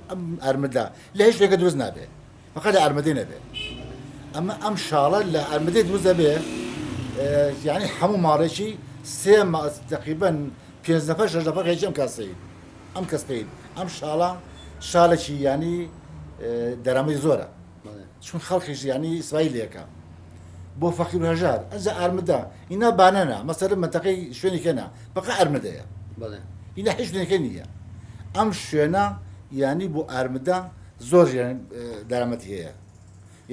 ئەم ئارمدا لە هیچ شوێنێکە دروست نابێ فقط لە ئارمەدەی نەبێ ئەمە ئەم شاڵە لە ئارمەدەی دروست دەبێ یعنی هەموو ماڵێکی سێ تقریبا پێنج نەفەر شەش نەفەر خێکی ئەم کاسەین ئەم کەسپین ئەم شاڵە شالێکی ینی دەرامەی زۆرە چون خەڵکیش ینی ئیسرائیلەکە بۆ فەقیر هەژار ئەجا ئارمدا ئینا بانەنا مەسەر منتەقەی شوێنێکە بەقە ئارمدەیە ئینا هیچ شوێنەکە نییە ئەم شوێنە یانی بۆ ئارمدا زۆر دەرامەتی هەیە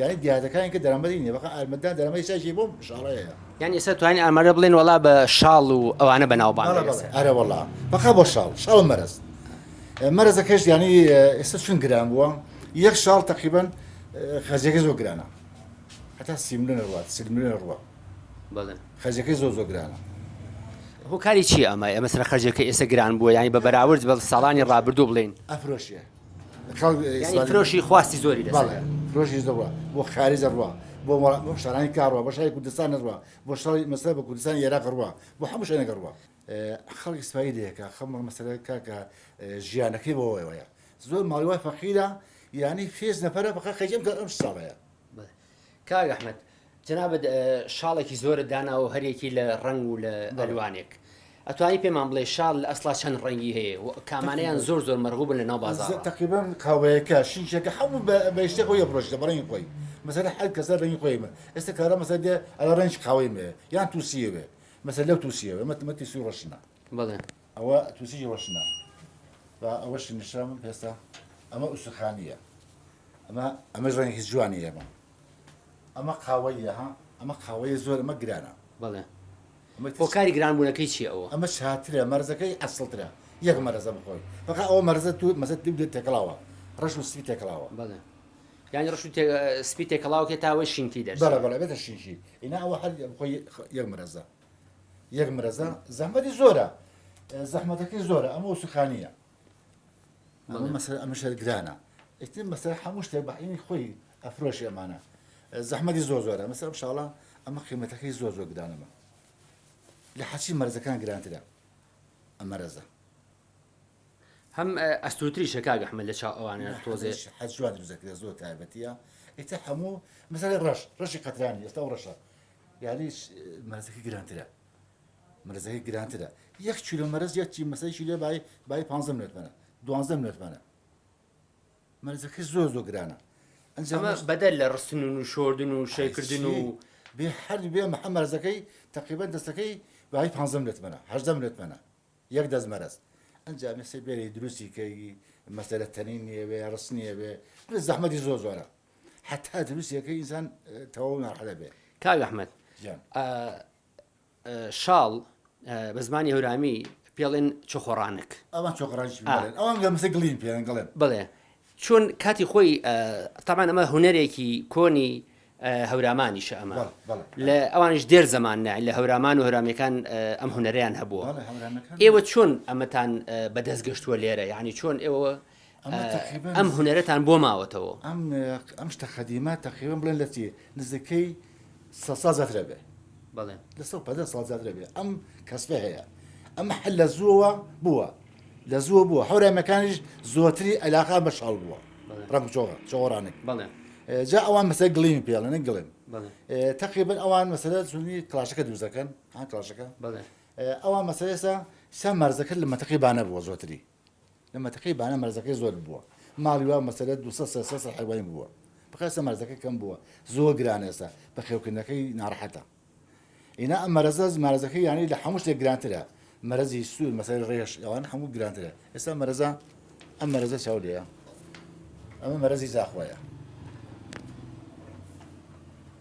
یانی دیاتەکانی کە دەرامەتی نیە بەقە ئارمدا دەرامەتی ساکی بۆ شاڵەیە یان ئێستا توانین ئامادە بڵێن وەڵا بە شاڵ و ئەوانە بەناوبانگ ئەرە وەڵا بەقا بۆ شاڵ شاڵ مەرز مەرزەکەش ینی ئێستا چون گران بووە یەک شاڵ تقریبا خەرجەکە زۆر گرانە هەتا سی ملیۆن ڕوات سی ملیۆن ڕوە خەرجەکەی زۆر زۆر گرانە. هۆکاری چییە ئەمە ئێمە سەر خەرجەکە ئێستا گران بووە یانی بە بەراورد بە ساڵانی ڕابردوو بڵێین ئەفرۆشێ یانی فرۆشی خواستی زۆری لەسەرە بەڵێ فرۆشی زۆرە بۆ خارج دەڕوا بۆ بۆ شارانی کاڕوە بۆ شاری کوردستان دەڕوا بۆ شاری مەسەلە بۆ کوردستانی عێراق ڕوا بۆ هەموو شوێنێک ڕوا خەڵک ئیسفادەی لێکا خەم مەسەلە کاکە ژیانەکەی بۆ وایە زۆر ماڵی وای فەقیرە یانی پێنج نەفەرە فەقەت خەریکی ئەم ئەم شاڵەیە کاک ئەحمەد جەنابت شاڵێکی زۆرت داناوە و هەریەکی لە ڕەنگ و لە ئەلوانێک ئەتوانی پێمان بڵێ شاڵ لە ئەسڵا چەند ڕەنگی هەیە و کامانەیان زۆر زۆر مەرغوبن لە ناو بازاڕا؟ تقریبا قاوەیەکە شینکێکە هەموو بە شتێک خۆی ئەفرۆشێتە بە ڕەنگی خۆی مەسەلەن هەر کەسە ڕەنگی خۆی ئێستا کارا مەسەلەن دێ ئەڵێ ڕەنگی قاوەیم هەیە یان تووسییە بێ مەسەلەن لەو تووسییە ئەمە ئەمە تووسی ڕەشنە بەڵێ ئەوە تووسیی ڕەشنە با ئەوەش نیشان ئێستا ئەمە ئوسخانییە ئەمە ئەمەش ڕەنگێکی جوانی ئێمە ئەمە قاوەیە ها ئەمە قاوەیە زۆر ئەمە گرانە بەڵێ هۆکاری گران بوونەکەی چیە ئەوە ئەمە چاترە مەرزەکەی ئەسڵترە. یەک مەرەزە بخۆی فقط ئەوە مەرەزە تو مەسە تو تێکەڵاوە ڕەش و سپی تێکەڵاوە. بەڵێ یانی ڕەش و سپی تێکەڵاو کێ تا ئەوەی شینکی دەرچێ. بەڵێ بەڵێ بێتە شینکی ئینا ئەوە هەر خۆی یەک مەرەزە یەک مەرەزە زەحمەتی زۆرە زەحمەتەکەی زۆرە ئەمە وسوخانیە ئەمە مەسەلە ئەمەش هەر گرانە ئیتر مەسەلە هەموو شتێک بە عینی خۆی ئەفرۆشی ئەمانە زەحمەتی زۆر زۆرە مەسەلە ئەم شاڵە ئەمە قیمەتەکەی زۆر زۆر گرانەمە لە حەچی مەرزەکان گرانترە ئەم مەرەزە هەم ئەستوورتریشە کاک ئەحمەد لە چاو ئەوانە تۆزێ حەج جوان دروست دەکرێت زۆر تایبەتیە ئیتر هەموو مەسەلە ڕەش ڕەشی قەترانی ئێستا ئەو ڕەشە یعنی مەرزەکە گرانترە مەرزەکەی گرانترە یەک کیلۆ مەرز یەک چی مەسەی کیلۆ بای بای 15 ملیۆن 12 ملیۆن مەرزەکەی زۆر زۆر گرانە ئەمە بەدەر لە ڕستن و شۆردن و شەیکردن و بێ هەر بێ مەحە مەرزەکەی تقریبا دەستەکەی بای 15 ملیۆن 18 ملیۆن یەک دەست مەرز ئەنجا مەسەی بێری دروستی کەی مەسەلە تەنینی ئەوێ ڕستنی ئەوێ زەحمەتی زۆر زۆرە حتا دروستیەکەی ئینسان تەواو ناڕەحەت بێ کاک ئەحمەد شاڵ بە زمانی هەورامی پێڵێن چۆخۆڕانک. ئەوان چۆخۆڕانکیش پێ دەڵێن. ئەوان گە مەسە گڵین پێیان گڵێن. بەڵێ چۆن کاتی خۆی تەبعەن ئەمە هونەرێکی کۆنی هەورامانیشە ئەمە بەڵێ بەڵێ. لە ئەوانیش دێر زەمان نا لە هەورامان و هەورامیەکان ئەم هونەرەیان هەبووە. بەڵێ هەورامەکان. ئێوە چۆن ئەمەتان بەدەست گەشتووە لێرە یانی چۆن ئێوە ئەمە تەقریبەن ئەم هونەرەتان بۆ ماوەتەوە؟ ئەم ئەم شتە قەدیمە تەقریبەن بڵێن لە چی نزیکەی سە ساڵ زیاترە بێ بەڵێ لە 150 ساڵ زیاترە بێ ئەم کەسبە هەیە ئەمە هەر لە زووەوە بووە لە زووە بووە هەورامەکانیش زۆرتری علاقە بە شاڵ بووە ڕەنگ چۆغە چۆڕانێک بەڵێ جا ئەوان مەسەر گڵیم پێڵێن گڵێن تقریبا ئەوان مەسەلە چونی کلاشەکە دروست دەکەن ها کلاشەکە بەڵێ ئەوان مەسەلە ئێستا سا مەرزەکە لە مەتەقی بانە بووە زۆتری لە مەتەقەی بانە مەرزەکەی زۆر بووە ماڵی وا مەسەلە 200 300 سەر حەیوانی بووە بەخێستا مەرزەکە کەم بووە زۆر گرانە ئێستا بەخێوکردنەکەی ناڕەحەتە ئینا ئەم مەرەزە مەرەزەکەی یانی لە هەموو شتێک گرانترە مەرەزی سوور مەسەر ڕێش ئەوان هەموو گرانترە ئێستا مەرەزە ئەم مەرەزە چاو لێیە ئەمە مەرەزی زاخۆیە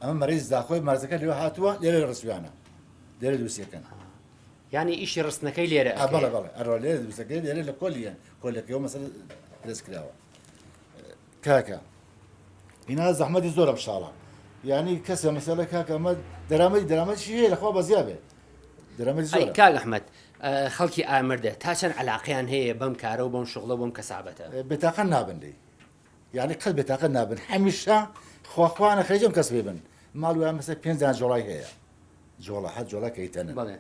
ئەمە مەرەزی زاخۆی مەرزەکە لێ هاتووە لێرە ڕسویانە لێرە دووسیەکەن یانی ئیشی ڕستنەکەی لێرە ئەکرێ؟ بەڵێ بەڵێ ئەرۆ لێرە دروست دەکرێت لێرە لە کۆلیان کۆلەکەی و مەسەلە دەست کراوە کاکە هینا زەحمەتی زۆرە بشاڵە یعنی کەسە مەسەلە کاکە ئەمە دەرامەتی دەرامەتیشی هەیە لەخوا بەزیا بێ دەرامەتی ئەی زۆرە کاک ئەحمەد خەڵکی ئامردە تا چەند عەلاقەیان هەیە بەم کارە و بەم شوغڵە و بەم کەسابەتە؟ بێتاقەت نابن لێی یعنی قەت بێتاقەت نابن هەمیشە خواخوانە خەریکی ئەم کەسبەی بن ماڵی وایە مەسەلەن پێنج دانە جۆڵای هەیە جۆڵە هەر جۆڵە کە ئیتەنن بەڵێ.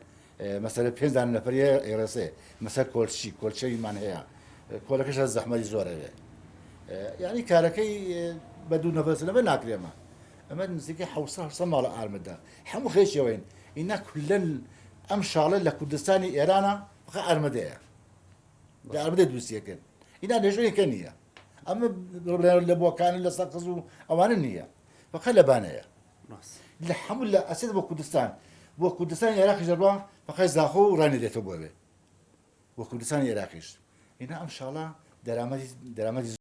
مەسەلە پێنج دانە نەفەر ئێڕێسێ مەسەر کۆلچی کۆلچەیمان هەیە کۆلەکەش هەر زەحمەتی زۆر هەیە یعنی کارەکەی بە دوو نەفەر سێ نەفەر ناکرێمە ئەمە نزیکەی حوسە حوسە ماڵە ئارمەدا هەموو خێشیەوەین ئینا کولەن ئەم شاڵە لە کوردستانی ئێرانە بخە ئارمەدەیە لە ئارمەدە دروستیەکەن ئینا لێژەیەکە نییە ئەمە لە بۆکان لە سەقز و ئەوانە نییە فقط لە بانەیە لە هەموو لە ئەچێت بۆ کوردستان بۆ کوردستانی عێراقیش دەڕوا فەقەی زاخۆ و ڕانی دێتەوە بۆ ئەوێ بۆ کوردستانی عێراقیش ئینا ئەم شاڵە دەرامەتی دەرامەتی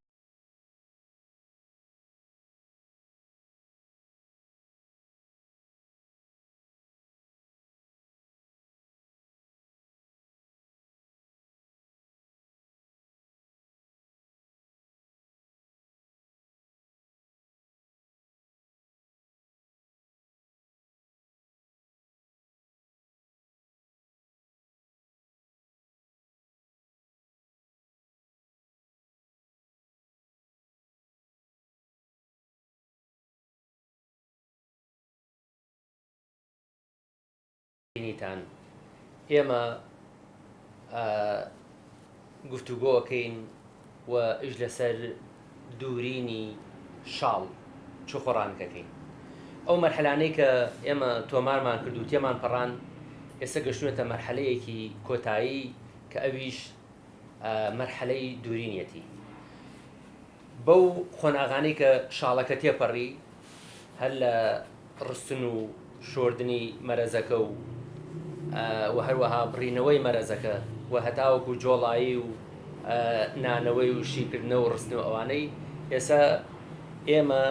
بینیتان ئێمە گفتوگۆ ئەکەین و ئیش لەسەر دوورینی شاڵ چوخۆڕانکەکەین ئەو مەرحەلانەی کە ئێمە تۆمارمان کرد و تێمان پەڕان ئێستا گەشتونەتە مەرحەلەیەکی کۆتایی کە ئەویش مەرحەلەی دوورینیەتی بەو قۆناغانەی کە شاڵەکە تێپەڕی هەر لە ڕستن و شۆردنی مەرەزەکە و و هەروەها بڕینەوەی مەرەزەکە و هەتاوەکو جۆڵایی و نانەوەی و شیکردنەوە و ڕستن و ئەوانەی ئێستا ئێمە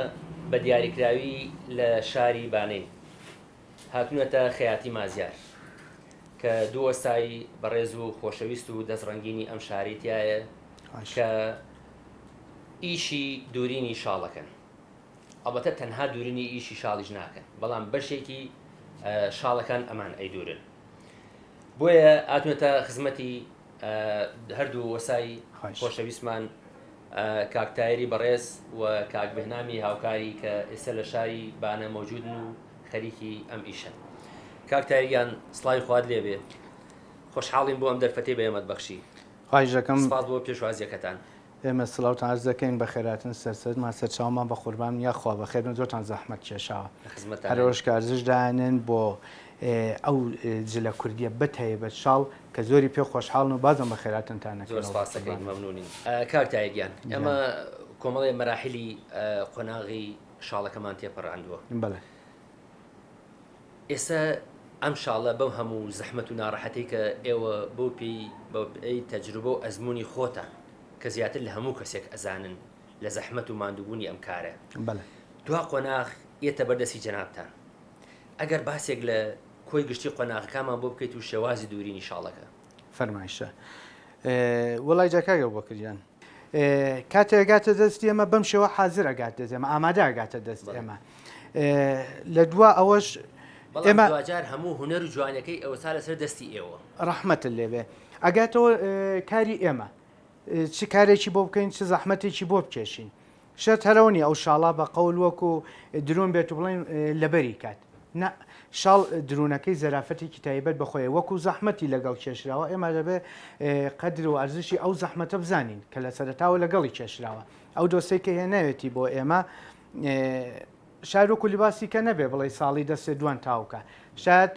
بە دیاریکراوی لە شاری بانەین هاتوونەتە خەیاتی مازیار. کە دوو وەستای بەڕێز و خۆشەویست و دەست ڕەنگینی ئەم شارەی تیایە کە ئیشی دوورینی شاڵەکەن. ئەڵبەتە تەنها دوورینی ئیشی شاڵیش ناکەن، بەڵام بەشێکی شاڵەکان ئەمان ئەیدوورن. بۆیە هاتوونەتە خزمەتی هەردوو وەسای خۆشەویستمان کاک تایری بەڕێز و کاک بهنامی هاوکاری کە ئێستا لە شاری بانە مەوجودن و خەریکی ئەم ئیشەن. کاک تایر گیان سڵاوی خوات لێ بێ. خۆشحاڵین بۆ ئەم دەرفەتەی بە ئێمەت بەخشی. خواهش دەکەم. سپاس بۆ پێشوازیەکەتان. ئێمە سڵاوتان عەرز دەکەین بەخێرهاتن سەرسەرمان سەرچاومان بەقوربان یاخوا بەخێربن زۆرتان زەحمەت کێشاوە لە خزمەتتانین. هەرئەوەش کە ئەرزش دانێن بۆ ئەو جلە کوردیە بەتایبەت شاڵ کە زۆری پێ خۆشحاڵن و بازم بەخێرهاتنتان زۆر ئەکەینەوە سپاست دەکەین بەقوربانت. مەمنونین. کاک تایر گیان گیان. ئێمە کۆمەڵێ مەراحیلی قۆناغی شاڵەکەمان تێپەڕاندووە. بەڵێ. ئێستا ئەم شاڵە بەو هەموو زەحمەت و ناڕەحەتەی کە ئێوە بەو پێی بەو پێی تەجروبە و ئەزموونی خۆتان کە زیاتر لە هەموو کەسێک ئەزانن لە زەحمەت و ماندووبوونی ئەم کارە بەڵێ. دوا قۆناغ یەتە بەر دەستی جەنابتان ئەگەر باسێک لە کۆی گشتی قۆناغەکانمان بۆ بکەیت و شێوازی دوورینی شاڵەکە. فەرمایشە وەڵای جا کاک ئەبوبەکر گیان کاتێ ئەگاتە دەست ئێمە بەم شێوە حازر ئەگات دەست ئێمە ئامادە ئەگاتە دەست ئێمە لە دوا ئەوەش ئێمە دواجار هەموو هونەر و جوانەکەی ئەوسا لەسەر دەستی ئێوە ڕەحمەتت لێبێ ئەگاتەوە کاری ئێمە چ کارێکی بۆ بکەین چ زەحمەتێکی بۆ بکێشین شەرت هەرەوە نیە ئەو شاڵە بە قەول وەکو درون بێت و بڵێن لەبەری کات نا شاڵ درونەکەی زەرافەتێکی تایبەت بە خۆیە وەکو زەحمەتی لەگەڵ کێشراوە ئێمە دەبێ قەدر و ئەرزشی ئەو زەحمەتە بزانین کە لە سەرەتاوە لەگەڵی کێشراوە ئەو دۆستەی کە هێناوێتی بۆ ئێمە شاید وەکو لیباسی کە نەبێ بڵێ ساڵی دەستێ دوان تاوکە شاید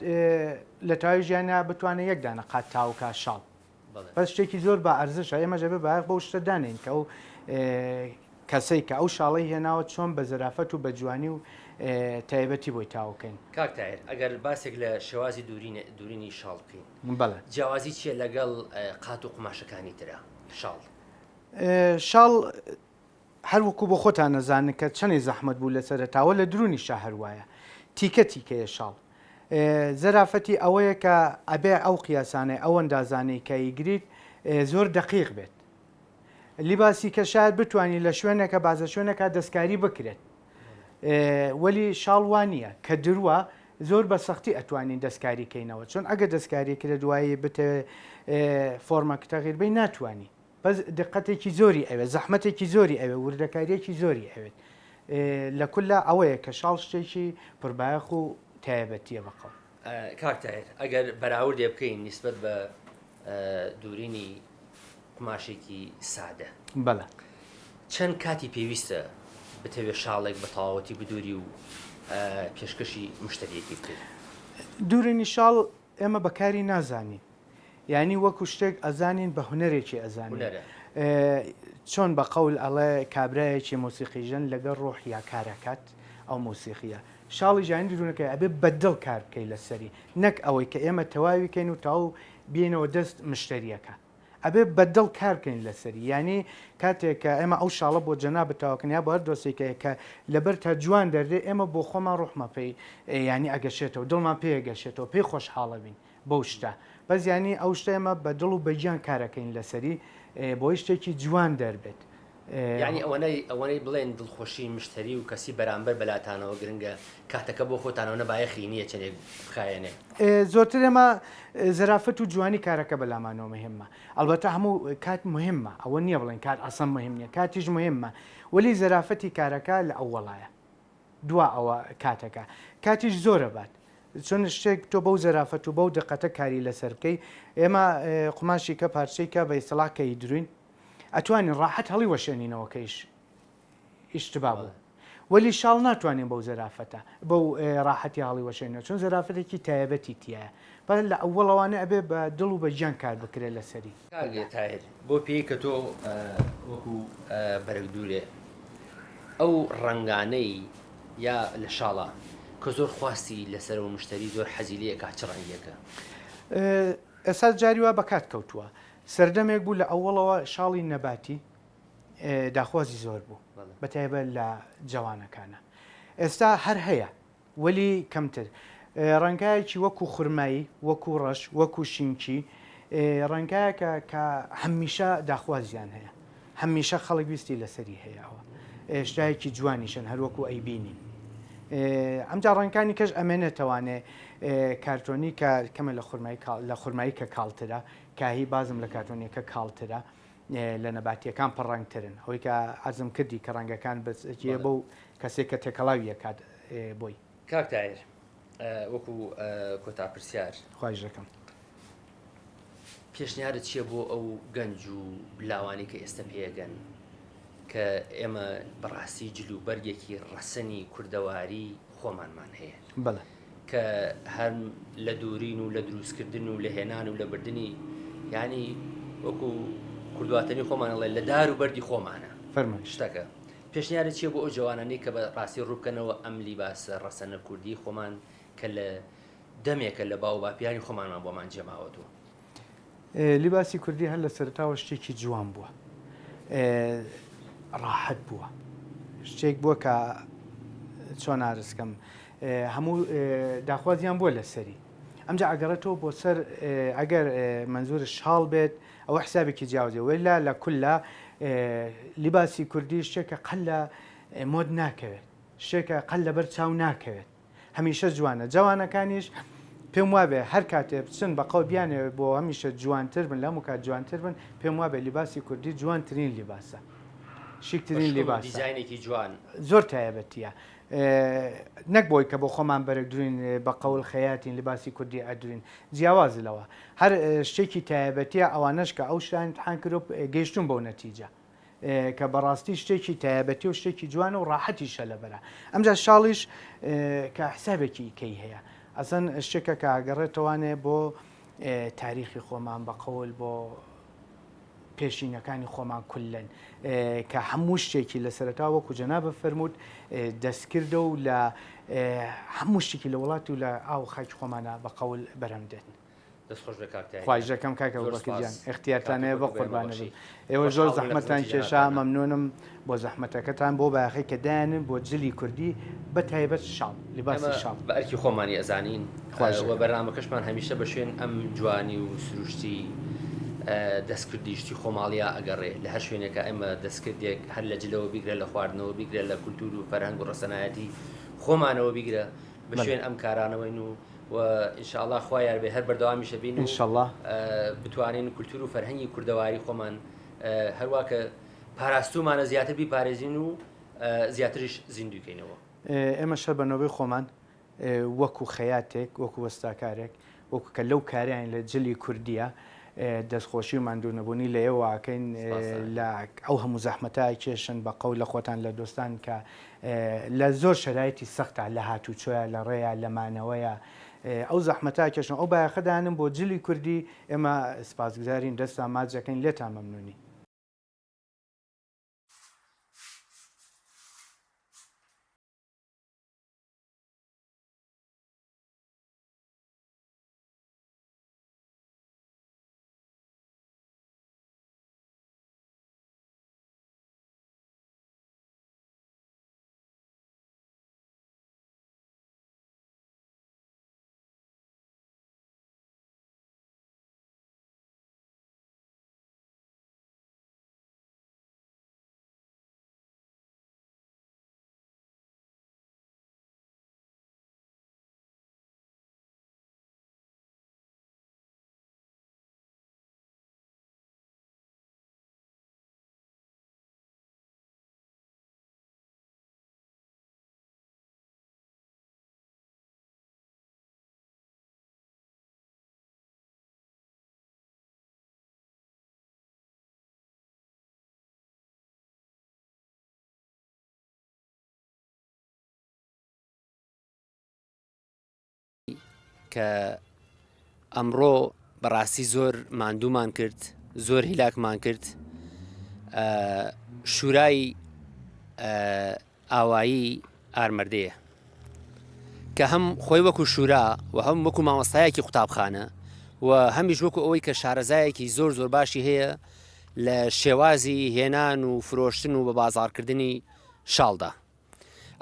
لە تاوی ژیانیا بتوانێت یەک دانە قات تاوکە شاڵ بەس شتێکی زۆر با ئەرزشە ئێمەش ئەبێ بایەخ بەو شتە دانێین کە ئەو کەسەی کە ئەو شاڵەی هێناوە چۆن بە زەرافەت و بە جوانی و تایبەتی بۆی تاوکەین. کاک تاهیر ئەگەر باسێک لە شێوازی دورینی شاڵ بکەین بەڵێ. جیاوازی چیە لەگەڵ قات و قوماشەکانی ترا شاڵ؟ شاڵ هەر وەکو بۆ خۆتان ئەزانن کە چەنێ زەحمەت بوو لە سەرەتاوە لە درونیشا هەر وایە تیکە تیکەیە شاڵ زەرافەتی ئەوەیە کە ئەبێ ئەو قیاسانەی ئەو ئەندازانەی کە ئیگریت زۆر دەقیق بێت لیباسی کە شاید بتوانی لە شوێنێکە بازە شوێنێکا دەستکاری بکرێت وەلی شاڵ وا نییە کە دروە زۆر بە سەختی ئەتوانین دەستکاری کەینەوە چون ئەگە دەستکاری کرێ دوایی بتەوێ فۆرمەکە تەغیر بەی ناتوانی بەس دقەتێکی زۆری ئەوێت زەحمەتێکی زۆری ئەوێت وردەکاریەکی زۆری ئەوێت لە کوللا ئەوەیە کە شاڵ شتێکی پربایەخ و تایبەتیە بە قەوڵ. کاک تاهیر ئەگەر بەراوردێ بکەین نیسبەت بە دورینی قوماشێکی سادە بەڵێ. چەند کاتی پێویستە بتەوێ شاڵێک بە تەواوەتی بدوری و پێشکەشی مشتەریەکی بکەی؟ دورینی شاڵ ئێمە بە کاری نازانین یانی وەکو شتێک ئەزانین بە هونەرێکی ئەزانین چۆن بە قەول ئەڵێ کابرایەکی مۆسیقیژەن لەگەڵ ڕۆحیا کارەکات ئەو مۆسیقیە شاڵی ژانی درونەکەی ئەبێ بە دڵ کار بکەی لەسەری نەک ئەوەی کە ئێمە تەواوی کەین و تاو بینەوە دەست مشتریەکە ئەبێ بە دڵ کار بکەین لەسەری یانی کاتێک کە ئێمە ئەو شاڵە بۆ جەنابت تاوەکەن یا بۆ هەر دۆستێک هەیە کە لەبەر تا جوان دەردێ ئێمە بۆ خۆمان ڕوحمان پێی یانی ئەگەشێتەوە دڵمان پێ ئەگەشێتەوە پێی خۆشحاڵەبین بەو شتە بەس یانی ئەو شتە ئێمە بە دڵ و بە گیان کارەکەین لەسەری بۆی شتێکی جوان دەربێت. یانی ئەوەنەی ئەوەنەی بڵێن دڵخۆشی مشتەری و کەسی بەرامبەر بەلاتانەوە گرنگە کاتەکە بۆ خۆتان ئەونە بایەخی نییە چەندێک بخایەنێ. زۆرتر ئێمە زەرافەت و جوانی کارەکە بەلامانەوە مهمە ئەڵبەتە هەموو کات مهمە ئەوە نییە بڵێن کات ئەسڵەن مهم نییە کاتیش مهمە وەلی زەرافەتی کارەکە لە ئەوەڵایە دوا ئەوە کاتەکە کاتیش زۆر ئەبات چون شتێک تۆ بەو زەرافەت و بەو دقەتە کاری لەسەر بکەی ئێمە قوماشی کە پارچەی کە بە ئیستڵاح کە ئیدروین ئەتوانین ڕاحەت هەڵی وەشێنینەوە کە ئیش ئیشتبا بوو وەلی شاڵ ناتوانین بەو زەرافەتە بەو ڕاحەتی هەڵی وەشێنەوە چون زەرافەتێکی تایبەتی تایە بەس لە ئەوەڵەوانە ئەبێ بە دڵ و بە گیان کار بکرێت لەسەری. کاک تاهیر بۆ پێی کە تۆ وەکو بەرگ دوورێ ئەو ڕەنگانەی یا لە شاڵا کە زۆر خواستی لەسەرە و مشتەری زۆر حەزی لێ ئەکا چ ڕەنگێکە؟ ئێستا جاری وا بەکات کەوتووە. سەردەمێک بوو لە ئەوەڵەوە شاڵی نەباتی داخوازی زۆر بوو بەتایبەت لە جەوانەکانە. ئێستا هەر هەیە وەلی کەمتر. ڕەنگایەکی وەکو خورمایی، وەکو ڕەش، وەکو شینکی، ڕەنگایەکە کە هەمیشە داخوازیان هەیە. هەمیشە خەڵک ویستی لەسەری هەیە ئەوە شتایەکی جوانیشن هەر وەکو ئەیبینین ئەمجا ڕەنگەکانی کەش ئەمێنێتەوانێ کارتۆنی کە کەمە لە خورمای لە خورمایی کە کاڵترە کاهی بازم لە کارتۆنیەکە کاڵترە لە نەباتیەکان پڕڕەنگترن ئەوەی کە عەرزم کردی کە ڕەنگەکان بەچیە بەو کەسێک کە تێکەڵاوی ئەکات بۆی. کاک تاهیر وەکو کۆتا پرسیار. خواهش دەکەم. پێشنیارت چییە بۆ ئەو گەنج و لاوانەی کە ئێستا پێگەن کە ئێمە بەڕاستی جل و بەرگێکی ڕەسەنی کوردەواری خۆمانمان هەیە بەڵێ کە هەم لە دوورین و لە دروستکردن و لە هێنان و لە بردننی ینی وەکو کوردواتنی خۆمان ئەڵێ لە دار و بەردی خۆمانە فەرمان شتەکە پێشنیارت چییە بۆ ئەو جوانانەی کە بە ڕاستی ڕووبکەنەوە ئەم لیباسە ڕەسەنە کوردی خۆمان کە لە دەمێکە لە باو و باپیرانی خۆمانمان بۆمان جێماوەتەوە. لیباسی کوردی هەر لە سەرەتاوە شتێکی جوان بووە، ڕاحەت بووە، شتێک بووە کە چۆن عەرز کەم هەموو داخوازیان بووە لەسەری. ئەمجا ئەگەڕێتەوە بۆ سەر ئەگەر مەنزور شاڵ بێت ئەوە حسابێکی جیاوازە وەلا لە کوللا لیباسی کوردی شتێکە قەل لە مۆد ناکەوێت شتێکە قەل لەبەر چاو ناکەوێت. هەمیشە جوانە جەوانەکانیش پێم وابێ هەر کاتێ بچن بە قەو بیانەوێ بۆ هەمیشە جوانتر بن لە هەموو کات جوانتر بن پێم وابێ لیباسی کوردی جوانترین لیباسە شیکترین لیباسە دیزاینێکی جوان زۆر تایبەتیە نەک بۆی کە بۆ خۆمان بەرگ دروین بە قەول خەیاتین لیباسی کوردی ئەدروین جیاواز لەوە هەر شتێکی تایبەتیە ئەوانەش کە ئەو شتیان امتحان کرد و گەیشتوون بەو نەتیجە کە بەڕاستی شتێکی تایبەتی و شتێکی جوانە و ڕاحەتیشە لەبەرە ئەمجا شاڵیش کە حسابێکی کەی هەیە ئەسەن شتێکە کە گەڕێتەوانێ بۆ تاریخی خۆمان بە قەول بۆ پێشینەکانی خۆمان کولەن کە هەموو شتێکی لە سەرەتا وەکو جەنابە فەرمووت دەستکردە و لە هەموو شتێکی لە وڵات و لە ئاو خاکی خۆمانە بە قەول بەرهەم دێت. دەست خۆش بێ کاک تاهیر خواهش دەکەم کاک زۆر ئەبوبەکر گیان سوپاس ئیختیارتان کاتی هەیە خۆت بە بە ئێمە قوربانت بەخشی بم ئێوە زۆر خۆشحاڵ بووین لە زەحمەتتان خزمەتی کێشا جەنابتانا. مەمنونم بۆ زەحمەتەکەتان بۆ بایەخەی کە دایانن بۆ جلی کوردی بە تایبەت شاڵ لیباسی ئێمە شاڵ. بە ئەرکی خۆمانی ئەزانین خواهش و دەکەم. بەرنامەکەشمان هەمیشە بە شوێن ئەم جوانی و سروشتی دەستکردی شتی خۆماڵیا ئەگەڕێ لە هەر شوێنێکا ئێمە دەستکردێک هەر لە جلەوە بیگرە لە خواردنەوە بیگرە لە کولتوور و فەرهەنگ و ڕەسەنایەتی خۆمانەوە بیگرە بە بەڵێ. شوێن ئەم کارانەوەین و و ان شاء اللە خوا یار بێ هەر بەردەوامیش ئەبین و ان شاء اللە. بتوانین کولتور و فەرهەنگی کوردەواری خۆمان هەروا کە پاراستوومانە زیاتر بیپارێزین و زیاتریش زیندووی کەینەوە. ئێمەش هەر بە نۆبەی خۆمان وەکو خەیاتێک، وەکو وەستاکارێک، وەکو کە لەو کارەین لە جلی کوردییە، دەستخۆشی و ماندوونەبوونی لە ئێوە ئەکەین لە ئەو هەموو زەحمەتە ئەکێشن بە قەول لە خۆتان لە دۆستان کە لە زۆر شەرایتی سەختا لە هاتوچۆیا لە ڕێیا لە مانەوەیا ئەو زەحمەتە ئەکێشن ئەو بایەخە دانن بۆ جلی کوردی ئێمە سپاسگوزارین دەستتان ماچ دەکەین لێتان مەمنونین. کە ئەمڕۆ بەڕاستی زۆر ماندوومان کرد زۆر هیلاکمان کرد شورای ئاوایی ئارمەردەیە کە هەم خۆی وەکو شورا و هەم وەکو مامۆستایەکی قوتابخانە و هەمیش وەکو ئەوەی کە شارەزایەکی زۆر زۆر باشی هەیە لە شێوازی هێنان و فرۆشتن و بە بازاڕکردنی شاڵدا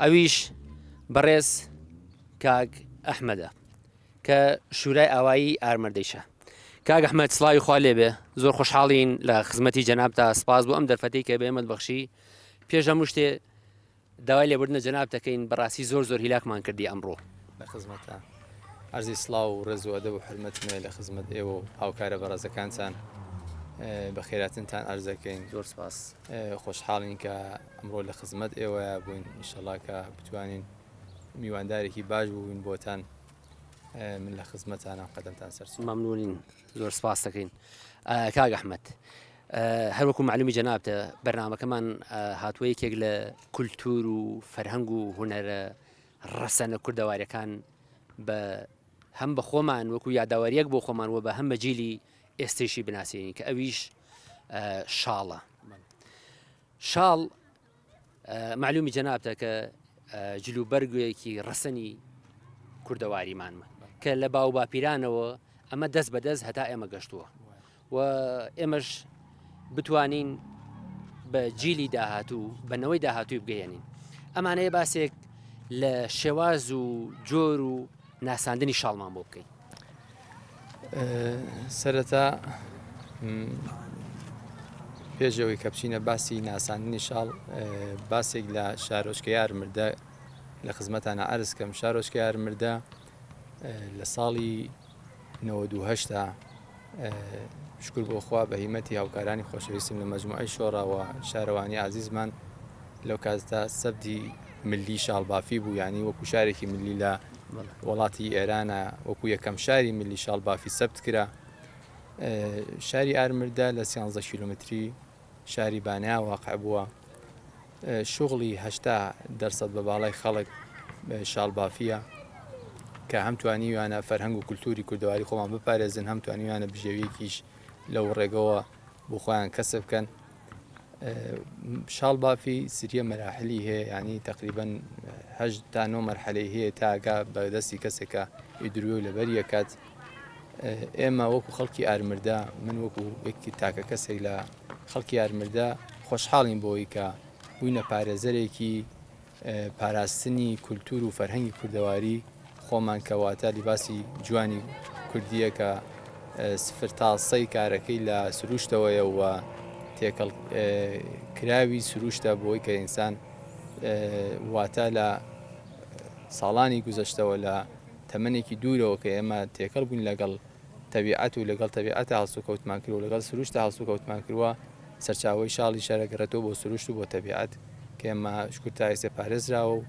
ئەویش بەڕێز کاک ئەحمەدە. کە شورای ئاوایی ئارمەردەیشە. کاک ئەحمەد سڵاوی خوا لێبێ زۆر خۆشحاڵین لە خزمەتی جەنابتا سپاس بۆ ئەم دەرفەتەی کە بە ئێمەت بەخشی پێش هەموو شتێ داوای لێبوردن لە جەنابت دەکەین بەڕاستی زۆر زۆر هیلاکمان کردی ئەمڕۆ. لە خزمەتان. عەرزی سڵاو و ڕێز و ئەدەب و حورمەتم هەیە لە خزمەت ئێوە و هاوکارە بەڕێزەکانتان. بەخێراتنتان عەرز دەکەین. زۆر سپاس. خۆشحاڵین کە ئەمڕۆ لە خزمەت ئێوەیا بووین ئینشەڵا کە بتوانین میواندارێکی باش بووین بۆتان. من لە خزمەتانم قەدەمتان سەرچاو. مەمنونین زۆر سپاس دەکەین. کاک ئەحمەد هەروەکو معلومی جەنابتە بەرنامەکەمان هاتووە یەکێک لە کولتوور و فەرهەنگ و هونەرە ڕەسەنە کوردەواریەکان بە هەم بە خۆمان وەکو یاداوەریەک بۆ خۆمان و بە هەم بە جیلی ئێستەیشی بناسێنین کە ئەویش شاڵە شاڵ مەعلومی جەنابتە کە جلوبەرگێکی ڕەسەنی کوردەواریمانمە کە لە باو باپیرانەوە ئەمە دەست بە دەست هەتا ئێمە گەشتووە و ئێمەش بتوانین بە جیلی داهاتوو بە نەوەی داهاتووی بگەیەنین ئەمانەیە باسێک لە شێواز و جۆر و ناساندنی شاڵمان بۆ بکەین سەرەتا پێش ئەوەی کە بچینە باسی ناساندنی شاڵ باسێک لە شارۆچکە ئارمردە لە خزمەتانە عەرز کەم شارۆچکە ئارمردە لە ساڵی 1970 شکر بۆ خوا بە هیمەتی هاوکارانی خۆشەویستم لە مەجموعەی شۆڕا و شارەوانی ئازیزمان لەو کاتدا سەبتی ملی شاڵبافی بوو یانی وەکو شارێکی ملی لە وڵاتی ئێرانە وەکو یەکەم شاری ملی شاڵبافی سەبت کرا شاری ئارمردە لە 13 کیلومتری شاری بانیا واقع بووە شغڵی هەشتا دەرسەد بە باڵای خەڵک شاڵبافیە کە هەم توانیویانە فەرهەنگ و کولتوری کوردەواری خۆمان بپارێزن هەم توانیویانە بژێویەکیش لەو ڕێگەوە بۆ خۆیان کەسب بکەن شاڵ بافی سریە مەراحلی هەیە ینی تقریبا هەشت تا نۆ مەرحەلەی هەیە تاگا بە دەستی کەسێکە ئیدروێ و لەبەر یەکات ئێمە وەکو خەڵکی ئارمردە من وەکو یەکی تاکە کەسێک لە خەڵکی ئارمردە خۆشحاڵین بۆی کە بووینە پارێزەرێکی پاراستنی کولتوور و فەرهەنگی کوردەواری خۆمان کە واتە لیباسی جوانی کوردییە کە سفر تا سەی کارەکەی لە سروشتەوەیە و تێکەڵ کراوی سروشتە بۆی کە ئینسان واتە لە ساڵانی گوزەشتەوە لە تەمەنێکی دوورەوە کە ئێمە تێکەڵ بووین لەگەڵ تەبیعەت و لەگەڵ تەبیعەتا هەڵسوکەوتمان کردووە لەگەڵ سروشتا هەڵسوکەوتمان کردووە سەرچاوەی شاڵی شەرەگەڕێتەوە بۆ سروشت و بۆ تەبیعەت کە ئێمە شکر تا ئێستا پارێزراوە و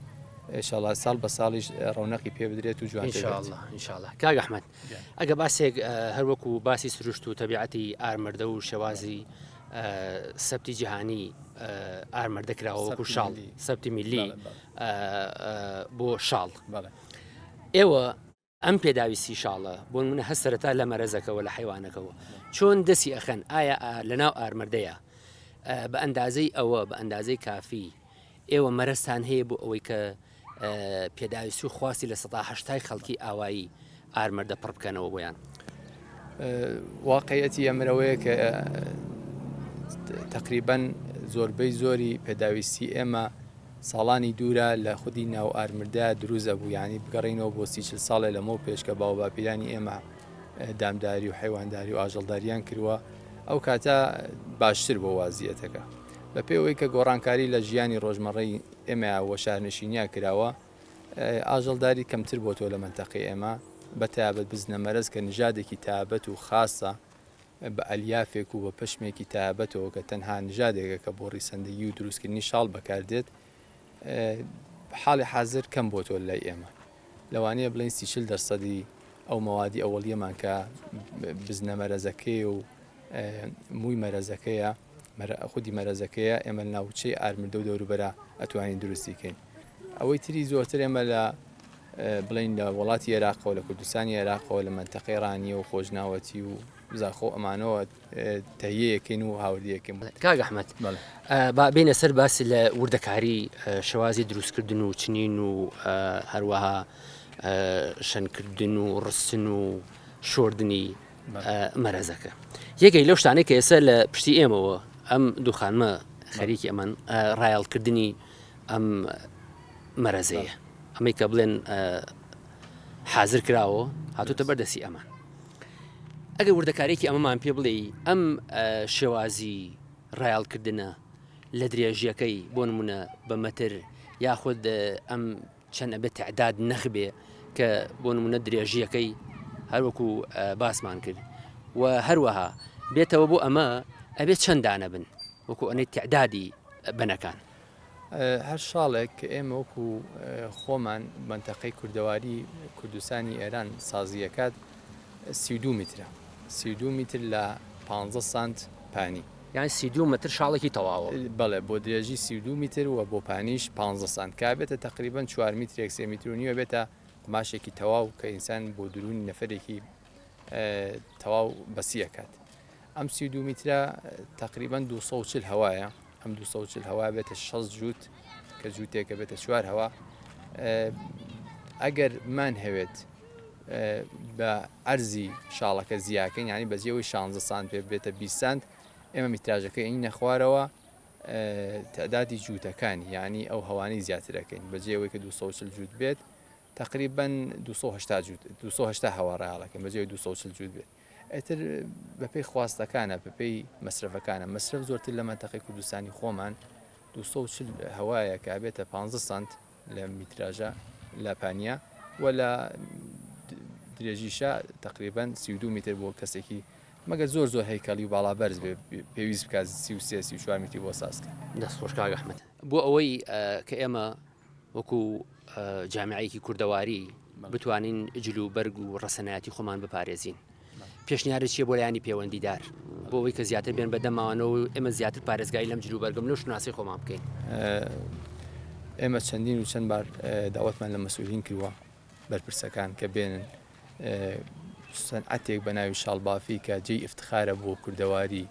ئینشاڵڵا ساڵ بە ساڵیش ڕەونەقی پێ بدرێت و جوانتر بێت. ئینشاڵڵا ئینشاڵڵا کاک ئەحمەد ئەگە باسێک هەر وەکو باسی سروشت و تەبیعەتی ئارمەردە و شێوازی سەبتی جیهانی ئارمەردە کراوە وەکو شاڵ سەبتی میلی بۆ شاڵ ئێوە ئەم پێداویستی شاڵە بۆ نمونە هەر سەرەتا لە مەرەزەکەوە لە حەیوانەکەوە چۆن دەسی ئەخەن ئایا لە ناو ئارمەردەیە بە ئەندازەی ئەوە بە ئەندازەی کافی ئێوە مەرەستان هەیە بۆ ئەوەی کە پێداویستی و خواستی لە سەدا هەشتای خەڵکی ئاوایی ئارمەردە پڕ بکەنەوە بۆیان واقعەتی ئەمرەوەیە کە تقریبا زۆربەی زۆری پێداویستی ئێمە ساڵانی دوورە لە خودی ناو ئارمردە دروست ئەبوو یانی بگەڕێینەوە بۆ سی چل ساڵێ لەمەو پێش کە باوباپیرانی ئێمە دامداری و حەیوانداری و ئاژەڵداریان کردووە ئەو کاتە باشتر بۆ وازیەتەکە بە پێ ئەوەی کە گۆڕانکاری لە ژیانی ڕۆژمەڕەی ئێمە وە شارنشینیا کراوە ئاژەڵداری کەمتر بۆتەوە لە مەنتەقەی ئێمە بە تایبەت بزنە مەرەز کە نژادێکی تایبەت و خاصە بە ئەلیافێک و بە پشمێکی تایبەتەوە کە تەنها نژادێکە کە بۆ ڕیسەندەگی و دروستکردنی شاڵ بەکاردێت حاڵی حازر کەم بۆتەوە لای ئێمە لەوانەیە بڵێین سی چل دەرسەدی ئەو مەوادی ئەوەڵیەمان کە بزنە مەرەزەکەی و مووی مەرەزەکەیە خودی مەرەزەکەیە ئێمە ناوچەی ئارمردە و دەوروبەرە ئەتوانین دروستی کەین ئەوەی تری زۆرتر ئێمە لە بڵێین لە وڵاتی عێراقەوە لە کوردستانی عێراقەوە لە مەنتەقەی ڕانیە و خۆشناوەتی و زاخۆ ئەمانەوە تەهیەیەکەین و هاوردەیەکەین. کاک ئەحمەد با بێینە سەر باس لە وردەکاری شێوازی دروستکردن و چنین و هەروەها شەنکردن و ڕستن و شۆردنی مەرەزەکە یەکێک لەو شتانەی کە ئێستا لە پشتی ئێمەوە ئەم دوو خانمە خەریکی ئەمان ڕایەڵکردنی ئەم مەرەزەیە ئەمەی کە بڵێن حازر کراوە. هاتوتە بەردەسی ئەمان ئەگەر وردەکارێکی ئەمەمان پێ بڵێ ئەم شێوازی ڕایەڵکردنە لە درێژیەکەی بۆ نمونە بە مەتر یاخود ئەم چەند ئەبێت تعداد نەخ بێ کە بۆ نمونە درێژیەکەی هەروەکو باسمان کرد و هەروەها بێتەوە بۆ ئەمە ئەبێت چەند دانە بن وەکو ئەنەی تعدادی بنەکان. هەر شاڵێک کە ئێمە وەکو خۆمان مەنتەقەی کوردەواری کوردستانی ئێران سازی ئەکات 32 میترە 32 میتر لە 15 سانت پانی. یانی 32 مەتر شاڵێکی تەواوە؟ بەڵێ بۆ درێژی 32 میتر و بۆ پانیش 15 سانت کە ئەبێتە تەقریبەن چوار میترێک سێ میتر و نیو ئەبێتە قوماشێکی تەواو کە ئینسان بۆ دروونی نەفەرێکی تەواو بەسی ئەکات. ئەم 32 میترە تەقریبەن 240 هەوایە ئەم 240 هەوا بێتە 60 جووت کە جووتێکە بێتە چوار هەوا ئەگەر مان هەوێت بە عەرزی شاڵەکە زیاکەین یعنی بەجێوەی 16 سانت پێ بێتە 20 سانت ئێمە میتراژەکە ئەینە خوارەوە تعدادی جووتەکانی یعنی ئەو هەوانەی زیاترەکەین بەجێوەی کە 240 جووت بێت تقریبا 280 جووت 280 هەوا ڕایەڵەکەین بەجێوەی 240 جووت بێت ئیتر بەپێی خواستەکانە بەپێی مەسرەفەکانە مەسرەف زۆرتر لە مەنتەقەی کوردستانی خۆمان 240 هەوایە کە ئەبێتە 15 سانت لە میتراژە لە پانیا و لە درێژیشە تقریبا 32 میتر بۆ کەسێکی مەگەر زۆر زۆر هەیکەڵی و باڵا بەرز بێ پێویست بکات 33 34 میتری بۆ ساز کە. دەست خۆش کاک ئەحمەد بۆ ئەوەی کە ئێمە وەکو جامیعەیەکی کوردەواری بتوانین جل و بەرگ و ڕەسەنایەتی خۆمان بپارێزین پێشنیارت چیە بۆ لایەنی پەیوەندیدار بۆ ئەوەی کە زیاتر بێن بە دەمانەوە و ئێمە زیاتر پارێزگاری لەم جل و بەرگم لەو شوناسی خۆمان بکەین؟ ئێمە چەندین و چەند بار داوەتمان لە مەسئولین کردووە بەرپرسەکان کە بێنن سەنعەتێک بە ناوی شاڵبافی کە جێی ئیفتخارە بۆ کوردەواری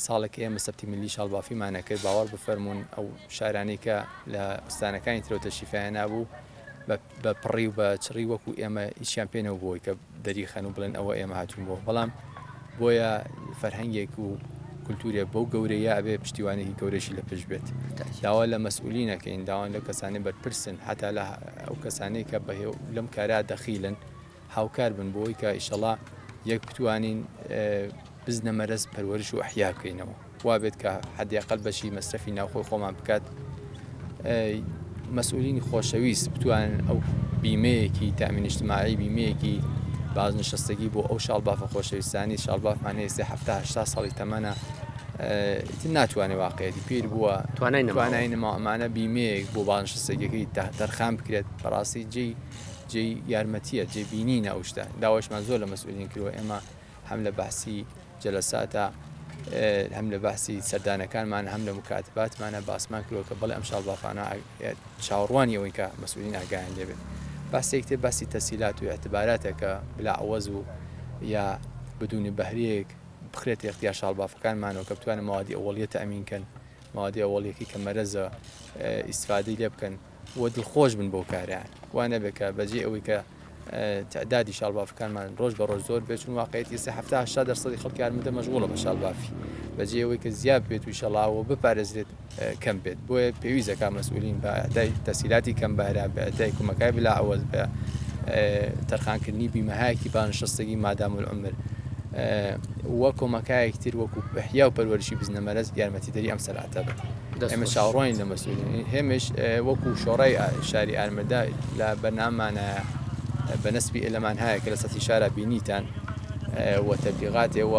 ساڵێک ئێمە سەبتی ملی شاڵبافیمان نەکرد باوەڕ بفەرمونون ئەو شارانەی کە لە ئوستانەکانی ترەوە تەشریفیان نابوو بە پڕی و بە چڕی وەکو ئێمە ئیشیان پێ نەبووی کە دەریخەن و بڵێن ئەوە ئێمە هاتوون بۆ بەڵام بۆیە فەرهەنگێک و کولتوورێک بەو گەورەیە ئەبێ پشتیوانێکی گەورەشی لە پشت بێت داوا لە مەسئولین ئەکەین داوا لەو کەسانەی بەرپرسن حتا لە ئەو کەسانەی کە بە لەم کارا دەخیلن هاوکار بن بۆی کە ئیشەڵا یەک بتوانین بزنە مەرەز پەروەرش و ئەحیا بکەینەوە وابێت کە حەدی ئەقەل بەشی مەسرەفی ناوخۆی خۆمان بکات مەسئولینی خۆشەویست بتوانن ئەو بیمەیەکی تامین اجتماعی بیمەیەکی بازنشستگی بۆ ئەو شاڵبافە خۆشەویستانی شاڵبافمان هەیە سێ هەفتا هەشتا ساڵی تەمەنە ئیتر ناتوانێت واقعەتی پیر بووە توانای نەماوە. توانای نەماوە ئەمانە بیمەیەک بۆ بازنشستگیەکەی تەرخان بکرێت بەڕاستی جێی جێی یارمەتیە جێ بینینە ئەو شتە داوایشمان زۆر لە مەسئولین کردووە ئێمە هەم لە بەحسی جەلەساتە هەم لە بەحسی سەردانەکانمان هەم لە مکاتباتمانە باسمان کردووە کە بەڵێ ئەم شاڵبافانە چاوەڕوانی ئەوەین کە مەسئولین ئاگایان لێ بێت. باسێک تر باسی تەسهیلات و ئیعتباراتە کە بلا عوەز و یا بدون بەهرەیەک بخرێتە ئیختیار شاڵبافەکانمانەوە کە بتوانن مەوادی ئەوەڵیە تەئمین کەن، مەوادی ئەوەڵیەکەی کە مەرەزە ئیستفادەی لێ بکەن و دڵخۆش بن بەو کارەیان. وا نەبێت کە بەجێی ئەوەی کە تعدادی شاڵبافەکانمان ڕۆژ بە ڕۆژ زۆر بێت چون واقعیەتی ئێستا 70 80 دەرسەدی خەڵکی ئارمەدە مەشغوڵە بە شاڵبافی بەجێ ئەوەی کە زیاد بێت و شەڵا و بپارێزرێت کەم بێت بۆیە پێویستە کا مەسئولین بە ئەدای تەسهیلاتی کەم بەهرە بە ئەدای کومەکای بلا عوەز بە تەرخانکردنی بیمەهایەکی بانشەستەگی مادام العمر وە کۆمەکایەکی تر وەکو ئەحیا و پەروەرشی بزنە مەرەز یارمەتیدەری ئەم سەنعەتە بن ئێمە چاوەڕوانین لە مەسئولین هێمش وەکو شۆڕای شاری ئارمەدا لە بەرنامانە بە نەسبی ئێلەمان هەیە کە لە سەتی شارا بینیتان و تەبلیغاتێ و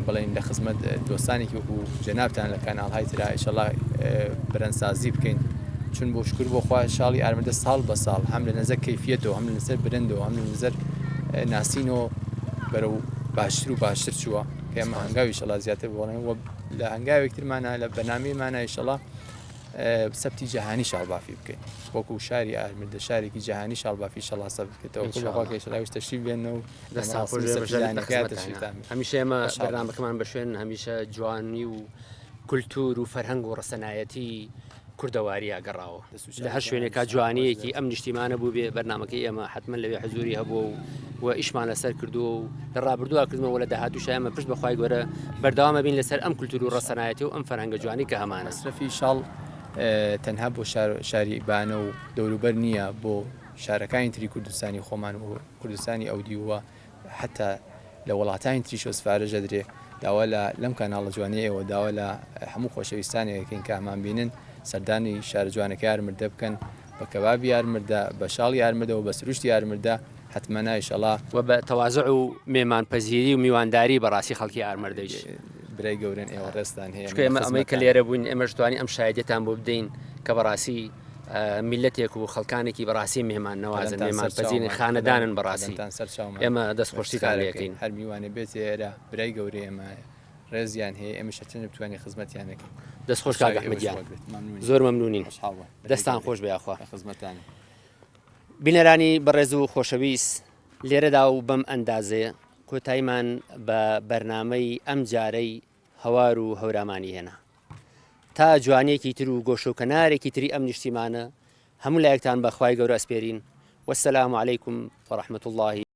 بڵێن لە خزمەت دۆستانێکی وەکو جەنابتان لە کاناڵ های ترا ئیشەڵا برەنسازی بکەین چون بۆ شکر بۆ خوا شاڵی ئارمەدە ساڵ بە ساڵ هەم لە نەزەر کەیفیەتەوە هەم لە نەزەر برەندەوە هەم لە نەزەر ناسینەوە بەرەو باشتر و باشتر چووە کە ئێمە هەنگاوی ئیشەڵا زیاتر بۆڵێن و لە هەنگاوێک ترمانە لە بەنامەیمانە ئیشەڵا سەبتی جەهانی شاڵبافی بکەین وەکو شاری ئارمردە شارێکی جەهانی شاڵبافی شەڵا سەبت بکرێتەوە إن شاء الله. بەخوا کە ئیشەڵا تەشریف بێنەوە دەستان خۆش بێ بەشداری لە خزمەتتانە. هەمیشە ئێمە بەرنامەکەمان بە شوێن هەمیشە جوانی و کولتوور و فەرهەنگ و ڕەسەنایەتی کوردەواریە گەڕاوە لە هەر شوێنێکا جوانیەکی ئەم نیشتیمانە بوو بێ بەرنامەکەی ئێمە حتمما لەوێ حزوری هەبووە و و ئیشمان لەسەر کردووە و لە ڕابردووە کردمەوە لە داهاتووش ئێمە پشت بەخوای گەورە بەردەوامە بین لەسەر ئەم کولتور و ڕەسەنایەتی و ئەم فەرهەنگە جوانی کە هەمانە. مەسرەفی شاڵ تەنها بۆ شاری بانە و دەوروبەر نییە بۆ. شارەکانی تری کوردستانی خۆمان و کوردستانی ئەودیو و حەتا لە وڵاتانی تریشەوە سفارش دەدرێ داوا لە لەم کاناڵە جوانەی ئێوە داوا لە هەموو خۆشەویستانێک ئەکەین کە ئەمان بینن سەردانی شارە جوانەکەی ئارمردە بکەن بە کەبابی ئارمردە بە شاڵی ئارمردە و بە سروشتی ئارمردە حەتمەنا ئیشەڵا وە بە تەوازع و مێمان پەزیری و میوانداری بەڕاستی خەڵکی ئارمەردەیش. برای گەورەن ئێوە ڕێزتان هەیە چونکە ئێمە ئەمەی کە لێرە بووین ئێمەش توانی ئەم شایدیەتان بۆ بدەین کە بەڕاستی میلەتێک و خەڵکانێکی بەڕاستی مێمان نەوازن مێمان پەزیرن خانەدانن بەڕاستی ئێمە دەست خۆشتیتان لێکەین هەر میوانێ بێت ئێرە برای گەورەی ئێمە ڕێزیان هەیە ئێمەش هەرچەندە بتوانین خزمەتیان دەکەین. دەست خۆش کاک ئەحمەد گیان زۆر مەمنونین دەستان خۆش بێ یاخوا. بینەرانی بەڕێز و خۆشەویست لێرەدا و بەم ئەندازەیە کۆتاییمان بە بەرنامەی ئەم جارەی هەوار و هەورامانی هێنا. تا جوانیەکی تر و گۆشە و کەنارێکی تری ئەم نیشتیمانە هەموو لایەکتان بە خوای گەورە ئەسپێرین والسلام علیکم ورحمة اللە.